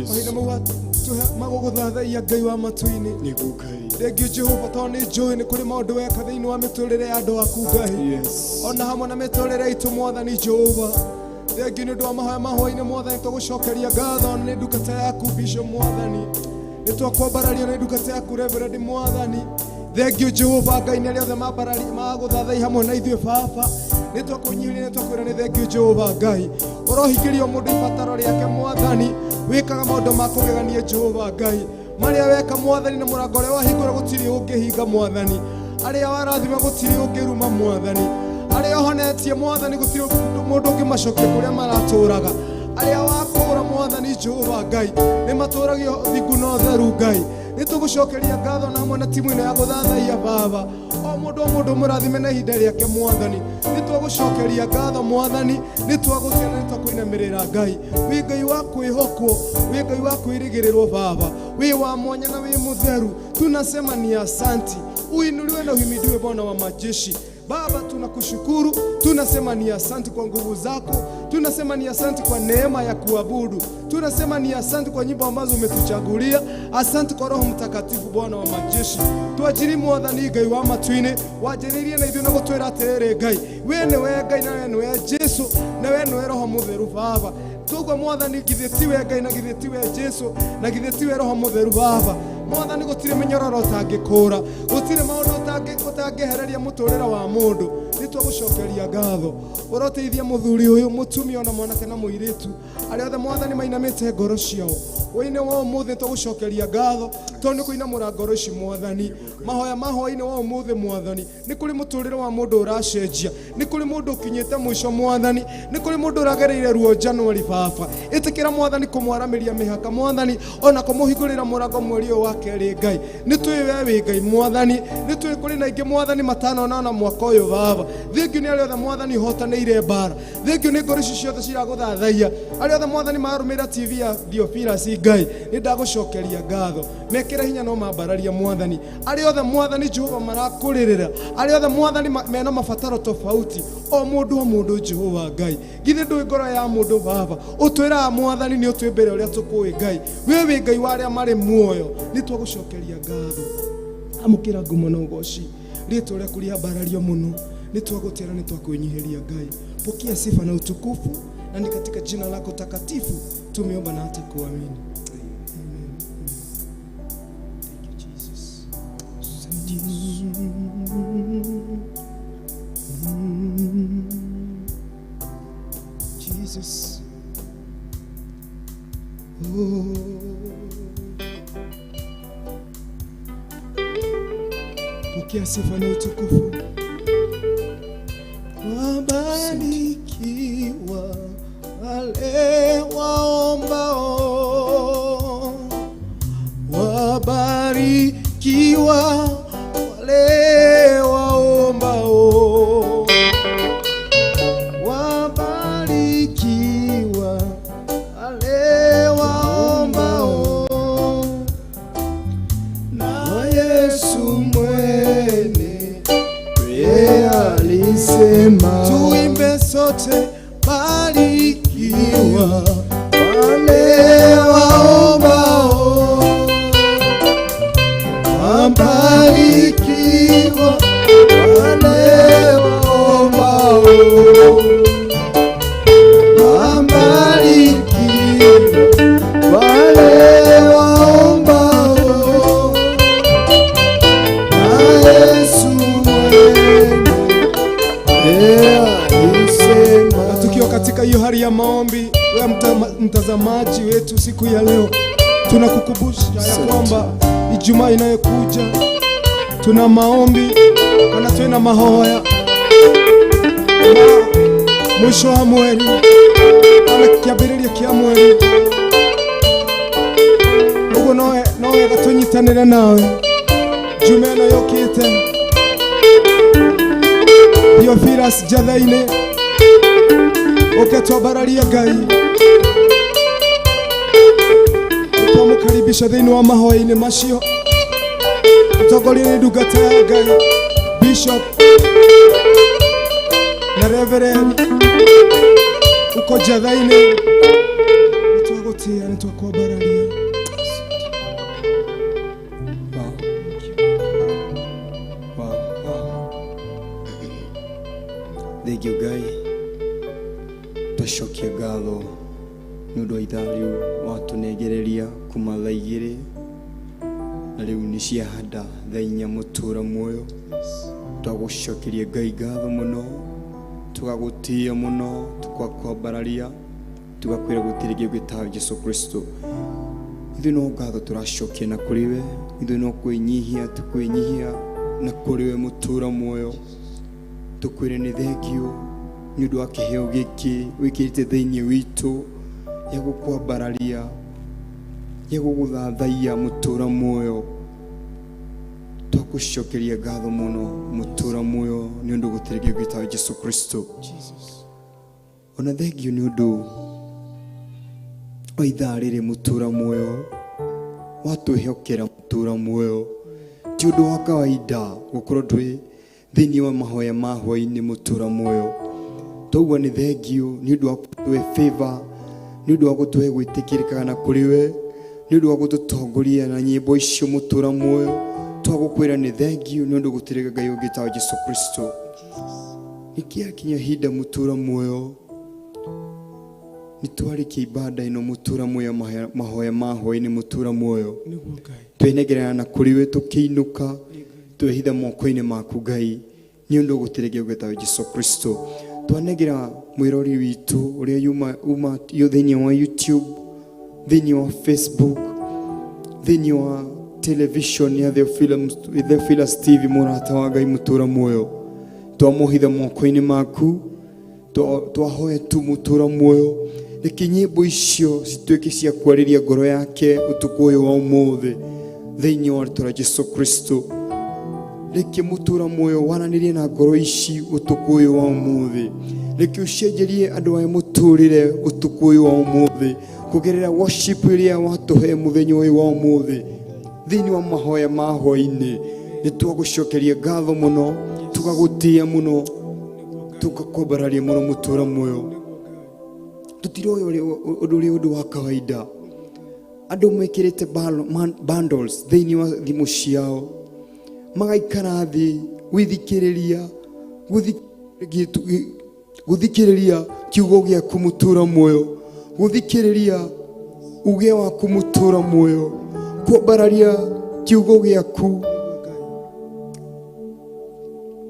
Speaker 6: mahinda mau magũgũthathaiya, Ngai wa matu-inĩ.
Speaker 5: Nĩguo Ngai.
Speaker 6: Thengiũ, Jehova, tondũ nĩ njũĩ nĩ kũrĩ maũndũ weka thĩinĩ wa mĩtũrĩre ya andũ aku, Ngai, ona hamwe na mĩtũrĩre itũ. Mwathani Jehova, thengiũ nĩ ũndũ wa mahoya ma hwainĩ. Mwathani, tũgũcokeria ngatho nĩ ndungata yaku Bishop. Mwathani, nĩ twakwambarario nĩ ndungata yaku Reverend. Mwathani, thengiũ, Jehova Ngai, nĩ arĩa othe magũthathai hamwe na ithuĩ. Baba, nĩ twakũnyihiria, nĩ twakwĩra nĩ thengiũ, Jehova Ngai. Ũrohingĩrio mũndũ ibataro rĩake. Mwathani, wĩkaga maũndũ ma kũgegania, Jehova Ngai. Marĩa weka, Mwathani, na mũrango ũrĩa wahingũra gũtirĩ ũngĩhinga. Mwathani, arĩa warathima gũtirĩ ũngĩruma. Mwathani, arĩa ũhonetie, Mwathani, gũtirĩ mũndũ ũngĩmacokia kũrĩa maratũraga. Arĩa wakũra, Mwathani Jehova Ngai, nĩ matũragio thingu na ũtheru. Ngai, nĩ tũgũcokeria ngatho na hamwe na timu ĩno ya gũthathaiya. Baba, o mũndũ o mũndũ mũrathime na ihinda rĩake. Mwathani, nĩ twagũcokeria ngatho. Mwathani, nĩ twagũtĩa na nĩ twakũinamĩrĩra. Ngai, wĩ Ngai wa kwĩhokwo, wĩ Ngai wa kwĩrĩgĩrĩrwo. Baba, wĩ wa mwanya na wĩ mũtheru. Tunasema ni asanti. Uinuliwe na uhimidiwe, Bwana wa majeshi. Baba, tunakushukuru, tunasema ni asante kwa nguvu zako, tunasema ni asante kwa neema ya kuabudu, tunasema ni asante kwa nyimbo ambazo umetuchagulia, asante kwa Roho Mtakatifu. Bwana wa majeshi, twajiri Mwathani Ngai wa matu-inĩ, wanjĩrĩirie na ithuĩ na gũtwĩra atĩrĩrĩ, Ngai, we nĩwe Ngai na we nĩwe Jesu na we nĩwe Roho Mũtheru. Baba, tugua Mwathani, githĩ tiwe Ngai na githĩ tiwe Jesu na githĩ tiwe Roho Mũtheru? Baba, Mwathani gũtirĩ mĩnyororo ũtangĩkũra, gũtirĩ maũndũ ũtangĩehereria mũtũrĩre wa mũndũ. Nĩ twagũcokeria ngatho. Ũroteithia mũthuri ũyũ, mũtumia ona mwanake na mũirĩtu, arĩa othe Mwathani mainamĩte ngoro ciao. Hwaĩ-inĩ wa ũmũthĩ twagũcokeria ngatho tondũ nĩ kũinamũra ngoro ici Mwathani. Mahoya ma hwaĩ-inĩ wa ũmũthĩ Mwathani, nĩ kũrĩ mũtũrĩre wa mũndũ ũracenjia, nĩ kũrĩ mũndũ ũkinyĩte mũico Mwathani, nĩ kũrĩ mũndũ ũragereire ruo January baba. Ĩtĩkĩra Mwathani kũmwaramĩria mĩhaka Mwathani, ona kũmũhingũrĩra mũrango mweri ũyũ wa kerĩ Ngai. Nĩ tũĩ we wĩ Ngai Mwathani, nĩ tũĩ kũrĩ na aingĩ Mwathani matanona ona mwaka ũyũ baba. Thengiũ nĩ arĩa othe Mwathani ũhotanĩire mbara, thengiũ nĩ ngoro ici ciothe ciragũthathaiya, arĩa othe Mwathani mararũmĩrĩra TV ya Theophilus Ngai, nĩ ndagũcokeria ngatho. Mekĩre hinya no mambararia Mwathani, arĩa othe Mwathani Jehova marakũrĩrĩra, arĩa othe Mwathani mena mabataro tofauti, o mũndũ o mũndũ Jehova Ngai. Githĩ ndũĩ ngoro ya mũndũ baba, ũtwĩraga Mwathani nĩ ũtwĩ mbere ũrĩa tũkũĩ Ngai. We wĩ Ngai wa arĩa marĩ muoyo, nĩ twagũcokeria ngatho. Amũkĩra ngumo na ũgoci, rĩtwa rĩaku rĩambarario mũno, nĩ twagũtĩra, nĩ twakwĩnyihĩria Ngai. Pokea sifa na utukufu, na ni katika jina lako takatifu tumeomba na hata kuamini. Amen. Thank you, Jesus. Jesus. Oh. Pokea sifa na utukufu. Wabarikiwa wale waombao, wabarikiwa wale waombao, wabarikiwa wale waombao, na Yesu mwenyewe alisema, tuimbe sote, barikiwa wale waombao, wabarikiwa wale waombao, wabarikiwa wale waombao, na Yesu mwenyewe alisema. Na tukiwa katika hiyo hali ya maombi, wewe mtazamaji wetu siku ya leo, tunakukumbusha ya kwamba Ijumaa inayokuja tuna maombi kana twina mahoya ma mwisho wa mweri kana kĩambĩrĩria kĩa mweri ũguo no wega tũnyitanĩre nawe Juma ĩno yũkĩte Theophilus Njatha-inĩ, ũke twambararie Ngai, twamũkaribisha thĩinĩ wa mahoya-inĩ macio, ũtongorie nĩ ndungata ya Ngai Bishop na Reverend uko Njatha-inĩ. Nĩ twagũtĩĩa, nĩ twakwambararia.
Speaker 5: Wow. Wow. Wow. Thank you Ngai, twacokia ngatho nĩ ũndũ wa ithaa rĩu watũnengereria kuma thaa 2 na rĩu nĩ ciahanda thaa 4 mũtũra muoyo. Twagũcokeria Ngai ngatho mũno, tũgagũtĩĩa mũno, tũgakwambararia, tũgakwĩra gũtirĩ kĩngĩ gĩtawe Jesu Kristo. Ithuĩ no ngatho tũracokia na kũrĩ we, ithuĩ no kwĩnyihia tũkwĩnyihia na kũrĩ we mũtũra muoyo, tũkwĩre nĩ thengio nĩ ũndũ wa kĩheo gĩkĩ wĩkĩrĩte thĩinĩ witũ ya gũkwambararia, ya gũgũthathaiya mũtũra muoyo. Twagũcokeria ngatho mũno mũtũra muoyo nĩ ũndũ gũtirĩ kĩngĩ gĩtawe Jesu Kristo. Ona thengio nĩ ũndũ wa ithaa rĩrĩ mũtũra muoyo watwĩhokera mũtũra muoyo. Ti ũndũ wa kawaida gũkorwo twĩ thĩinĩ wa mahoya ma hwaĩ-inĩ mũtũra muoyo. Twaigua nĩ thengio nĩ ũndũ wa gũtũhe favor, nĩ ũndũ wa gũtũhe gwĩtĩkĩrĩka na kũrĩ we, nĩ ũndũ wa gũtũtongoria na nyĩmbo icio mũtũra muoyo. Twagũkwĩra nĩ thengio nĩ ũndũ gũtirĩ Ngai ũngĩ tawe Jesu Kristo. Nĩkĩakinya ihinda mũtũra muoyo Nitwarĩkia ibada ĩno mũtũra muoyo mahoya ma hwaĩ-inĩ mũtũra muoyo. Twenegerana na kũrĩ we tũkĩinũka twehitha moko-inĩ maku Ngai nĩ ũndũ gũtirĩ kĩngĩ Jesu Kristo. Twanegera mwĩrori witũ ũrĩa yuma uma yo thĩinĩ wa YouTube, thĩinĩ wa Facebook, thĩinĩ wa television ya Theophilus TV mũrata wa Ngai mũtũra muoyo. Twamũhitha moko-inĩ maku, twahoya tu mũtũra muoyo reke nyĩmbo icio cituĩke cia kwarĩria ngoro yake ũtukũ ũyũ wa ũmũthĩ thĩinĩ wa rĩtwa rĩa Jesu Kristo. Reke mũtũra muoyo waranĩrie na ngoro ici ũtukũ ũyũ wa ũmũthĩ. Reke ũcenjerie andũ aya mũtũrĩre ũtukũ ũyũ wa ũmũthĩ kũgerera worship ĩrĩa watũhe mũthenya ũyũ wa ũmũthĩ thĩinĩ wa mahoya ma hwaĩ-inĩ. Nĩ twagũcokeria ngatho mũno, tũgagũtĩĩa mũno, tũgakwambararia mũno mũtũra muoyo. Tũtiroĩ ũndũ ũrĩa ũndũ wa kawaida. Andũ mekĩrĩte bundles thĩinĩ wa thimũ ciao, magaikara thĩ gwĩthikĩrĩria gũthikĩrĩria kiugo gĩaku mũtũra muoyo, gũthikĩrĩria uge waku mũtũra muoyo, kwambararia kiugo gĩaku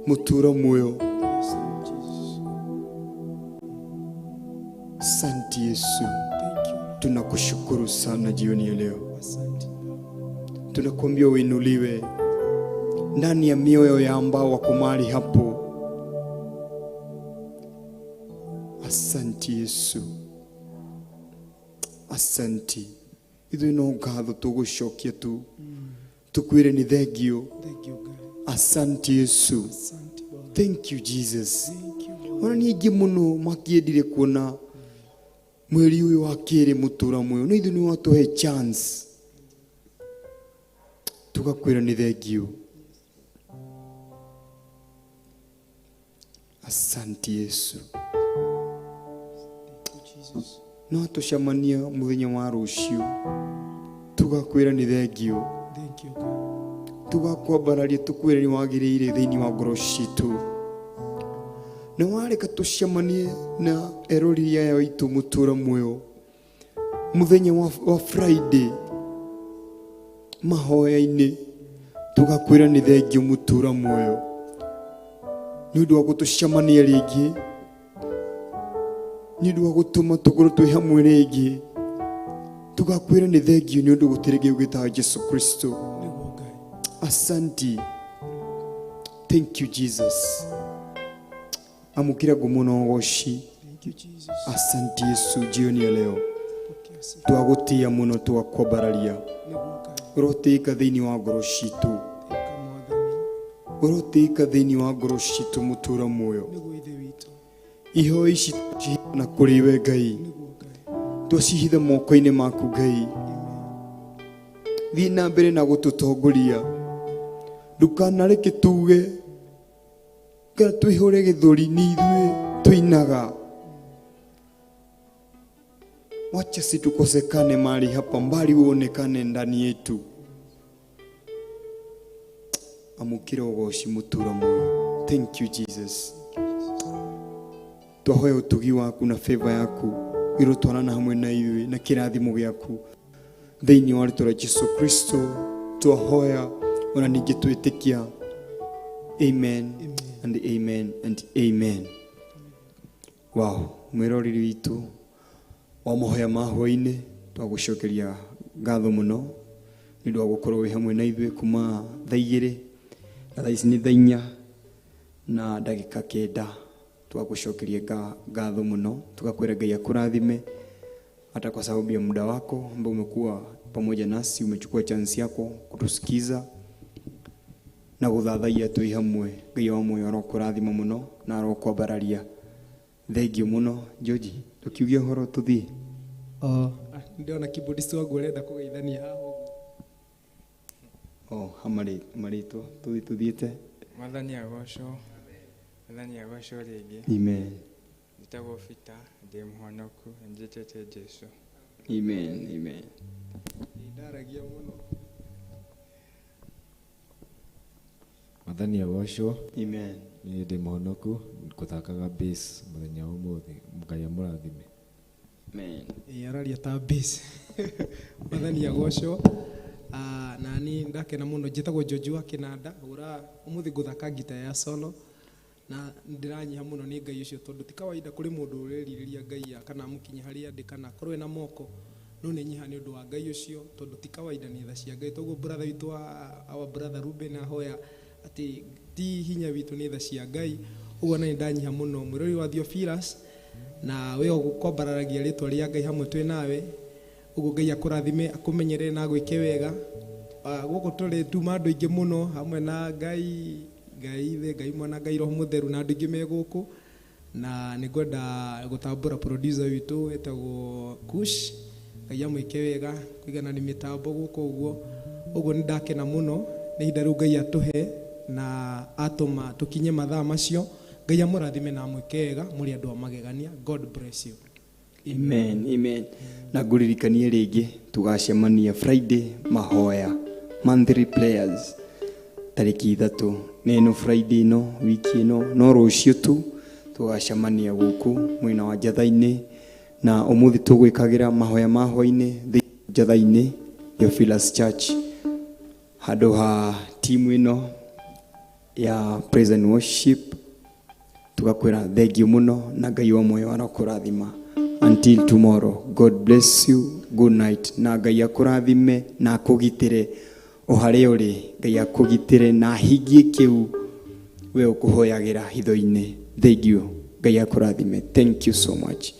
Speaker 5: mũtũra muoyo. Asante Yesu, tunakushukuru sana jioni ya leo. Tunakuambia uinuliwe ndani ya mioyo ya ambao wako mahali hapo. Asante Yesu, asante. Ithuĩ no ngatho tũgũcokia tu tukwĩre nĩ thengio. Asante Yesu, thank you Jesus. Ona nĩ aingĩ mũno makĩendire kuona mweri ũyũ wa kerĩ mũtũra muoyo, no ithuĩ nĩ watũhe chance tugakwĩra nĩ thengio. Asante Yesu. No tũcemania mũthenya wa rũciũ tugakwĩra nĩ thengio, tugakwambararia tukwĩre nĩ wagĩrĩire thĩinĩ wa ngoro citũ. Na wareka tũcemanie na erori aya aitũ mũtũra muoyo mũthenya wa Friday mahoya-inĩ, tugakwĩra nĩ thengio mũtũra muoyo nĩ ũndũ wa gũtũcemania rĩngĩ, nĩ ũndũ wa gũtũma tũkorwo twĩ hamwe rĩngĩ. Tugakwĩra nĩ thengio nĩ ũndũ gũtirĩ kĩndũ gĩtaga Jesu Kristo. Asante, thank you Jesus. Amũkĩra ngumo na ũgoci. Asante Yesu, jioni ya leo twagũtĩĩa mũno, twakwambararia. Ũrotĩĩka thĩinĩ wa ngoro citũ, ũrotĩĩka thĩinĩ wa ngoro citũ mũtũra muoyo. Iheo ici na kũrĩ we Ngai, twacihitha moko-inĩ maku Ngai. Thiĩ na mbere na gũtũtongoria, ndũkanareke tuge kana twĩhũre gĩthũri nĩ ithuĩ tũinaga. Wacha situkosekane mahali hapa, mbali uonekane ndani yetu. Amũkĩra ũgoci mũtũra muoyo. Thank you Jesus. Twahoya ũtugi waku na favor yaku irotwarana hamwe na ithuĩ na kĩrathimo gĩaku thĩinĩ wa rĩtwa rĩa Jesu Kristo. Twahoya ona ningĩ twĩtĩkia. Amen and amen and amen. Wow, mwĩroreri witũ wa mahoya ma hwaĩ-inĩ, twagũcokeria ngatho mũno nĩ ũndũ wa gũkorwo wĩ hamwe na ithuĩ kuma thaa igĩrĩ na thaa ici nĩ thaa inya na ndagĩka 9. Twagũcokeria ngatho mũno, tugakwĩra Ngai akũrathime hata kwa sababu ya muda wako ambao umekuwa pamoja nasi, umechukua chance yako kutusikiza na gũthathaiya twĩ hamwe. Ngai wa muoyo arokũrathima mũno na arokwambararia. Thengio mũno George, tũkiugia ũhoro tũthiĩ.
Speaker 6: Ndĩrona keyboardist wangu ũrenda kũgeithania haha ũguo.
Speaker 5: Oh, hamarĩtwa tũthiĩ tũthiĩte.
Speaker 7: Mwathani agocwo. Mwathani agocwo rĩngĩ.
Speaker 5: Amen.
Speaker 7: Njĩtagwo Peter, ndĩ mũhonoku, njĩtĩte Jesu.
Speaker 5: Amen, amen.
Speaker 6: Ndaragia mũno.
Speaker 8: Mwathani agocwo.
Speaker 5: Amen.
Speaker 8: Niĩ ndĩ mũhonoku, ngũthakaga bass mũthenya wa ũmũthĩ. Ngai amũrathime.
Speaker 4: Amen.
Speaker 8: Ĩĩ, araria ta bass. Mwathani agocwo. Nani ndakena mũno, njĩtagwo George wa Kĩnanda, hũra ũmũthĩ ngũthaka ngita ya solo na ndĩranyiha mũno nĩ Ngai ũcio, tondũ ti kawaida kũrĩ mũndũ ũrerirĩria Ngai kana amũkinye harĩa ndĩ kana akorwo ena moko, no nĩ nyiha nĩ ũndũ wa Ngai ũcio, tondũ ti kawaida, nĩ tha cia Ngai. Toguo brother witũ wa our brother Ruben ahoya atĩ ti hinya witũ, nĩ tha cia Ngai. Ũguo na nĩ ndanyiha mũno, mwĩrori wa Theophilus, na we ũkwambararagia rĩtwa rĩa Ngai hamwe twĩ nawe. Ũguo Ngai akũrathime, akũmenyerere na agwĩke wega. Gũkũ tũrĩ tuma andũ aingĩ mũno hamwe na Ngai, Ngai Ithe, Ngai Mwana, Ngai Roho Mũtheru, na andũ aingĩ me gũkũ, na nĩ ngwenda gũtambũra producer witũ etagwo Kush. Ngai amwĩke wega kũigana nĩ mĩtambo gũkũ. Ũguo ũguo nĩ ndakena mũno nĩ ihinda rĩu Ngai atũhe na atũma tũkinye mathaa macio. Ngai amũrathime na amwĩke wega, mũrĩ andũ a magegania. God bless you.
Speaker 4: Amen, amen. Na ngũririkanie rĩngĩ tũgacemania Friday mahoya, monthly prayers, tarĩki 3, nĩ ĩno Friday ĩno, wiki ĩno, no rũciũ tu tũgacemania gũkũ mwena wa Njatha-inĩ, na ũmũthĩ tũgwĩkagĩra mahoya ma hwainĩ thĩinĩ Njatha-inĩ Theophilus Church, handũ ha timu ĩno ya praise and worship. Tugakwĩra thank you mũno na Ngai wa muoyo arokũrathima. Until tomorrow, God bless you. Good night, na Ngai akũrathime na akũgitĩre o harĩa ũrĩ. Ngai akũgitĩre na ahingie kĩu we ũkũhoyagĩra hitho-inĩ. Thank you. Ngai akũrathime. Thank you so much.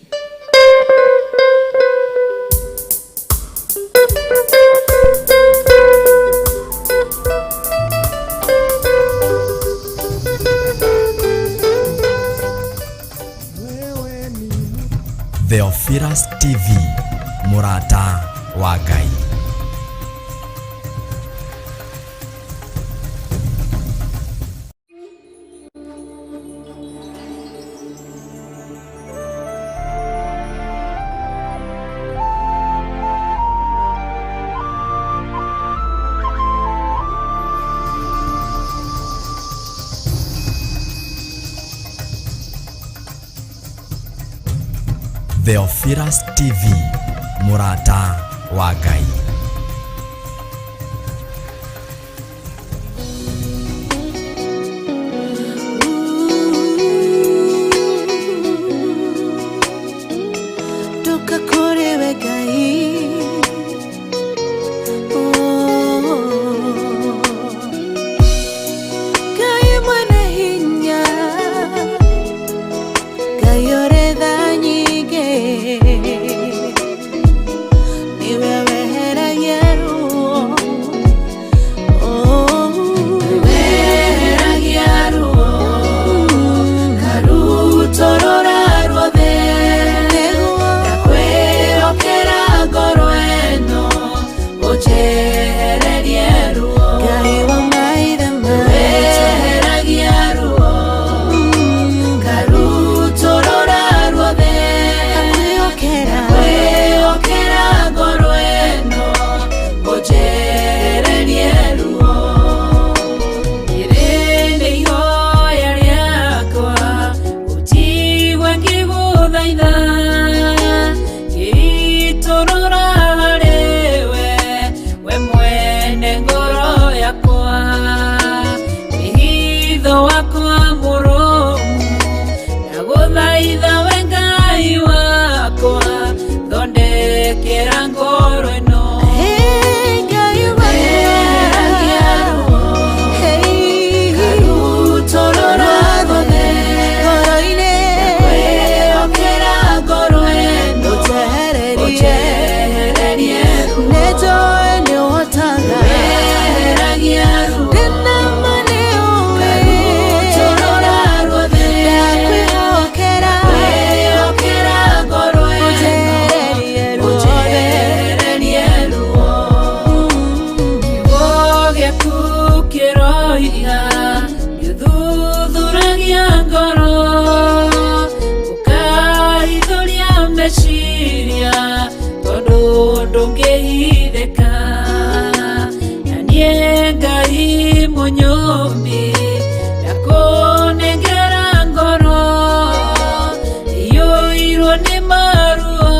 Speaker 3: Theophilus TV, mũrata wa Ngai. Theophilus TV, mũrata wa Ngai.
Speaker 2: Ndoka kũrĩ we Ngai. Oh. Ngai mwene hinya, Ngai ũrĩ tha nyingĩ, nĩwe weheragia ruo. Oh.
Speaker 1: Weheragia ruo, karutũrũra ruothe. Ndakwĩhokera ngoro ĩno, ũnjehererie ruo.
Speaker 2: Ngai wa maithe maitũ.
Speaker 1: Weheragia ruo, karutũrũra ruothe.
Speaker 2: Ndakwĩhokera.
Speaker 1: Ndakwĩhokera ngoro ĩno, ũnjehererie ruo. Rĩrĩ nĩ ihoya rĩakwa, ũnjigue ngĩgũthaitha, ngĩitũrũra harĩ we, we mwene ngoro yakwa. Wĩhitho wakwa mũrũmu, ndagũthaitha we Ngai wakwa, thondekera ngoro ĩno.
Speaker 2: Hey, Ngai
Speaker 1: Weheragia ruo,
Speaker 2: Hey,
Speaker 1: karutũrũra ruothe.
Speaker 2: ngoro-inĩ.
Speaker 1: Ndakwĩhokera ngoro ĩno,
Speaker 2: Ũnjehererie.
Speaker 1: ũnjehererie ruo.
Speaker 2: Nĩnjũĩ nĩũhotaga.
Speaker 1: Weheragia ruo,
Speaker 2: Ndĩna ma nĩũĩ.
Speaker 1: karutũrũra ruothe.
Speaker 2: Ndakwĩhokera.
Speaker 1: Ndakwĩhokera ngoro ĩno,
Speaker 2: Ũnjehererie ruothe.
Speaker 1: ũnjehererie ruo. Kiugo gĩaku kĩroiga gĩthuthuragia ngoro, ũkahithũria meciria, tondũ ndũngĩhithĩka. Na niĩ Ngai mũnyũmbi, ndakũnengera ngoro iyũirwo nĩ maruo.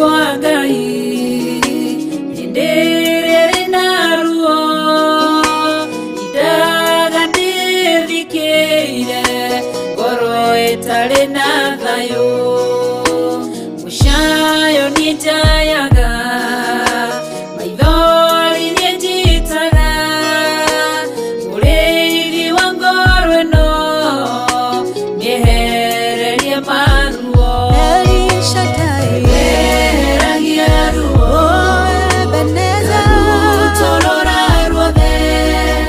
Speaker 1: kwa Ngai hĩndĩ ĩrĩa ĩrĩ na ruo indaga ndĩthikĩire ngoro ĩtarĩ na thayũ mũcayo nĩ njayaga maithori nĩ njitaga mũrĩithi wa ngoro ĩno mĩehererie maruo
Speaker 2: El Shaddai,
Speaker 1: weheragia ruo
Speaker 2: oh Ebenezer,
Speaker 1: rutorora ruothe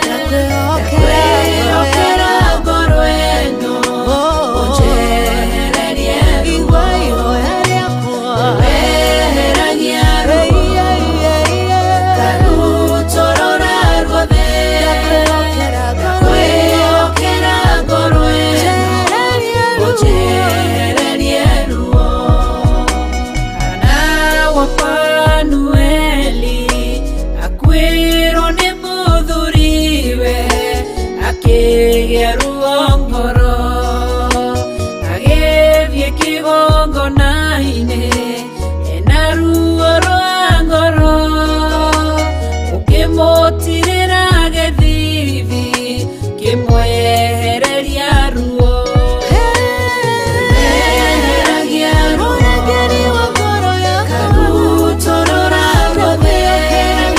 Speaker 2: ndakwĩhokera
Speaker 1: kwĩhokera ngoro ĩno
Speaker 2: Oh,
Speaker 1: ũnjehererie ruo
Speaker 2: igua ihoya rĩakwa.
Speaker 1: weheragia ruo
Speaker 2: Ei, ei, ei, ei.
Speaker 1: karutorora ruothe
Speaker 2: Ndakwĩhokera ngoro ĩno.
Speaker 1: kwĩhokera ngoro ĩno
Speaker 2: Njehererie ruo.
Speaker 1: ũnjehererie ruo Hana wa Fanueli akuĩrwo nĩ mũthuriwe akĩgĩa ruo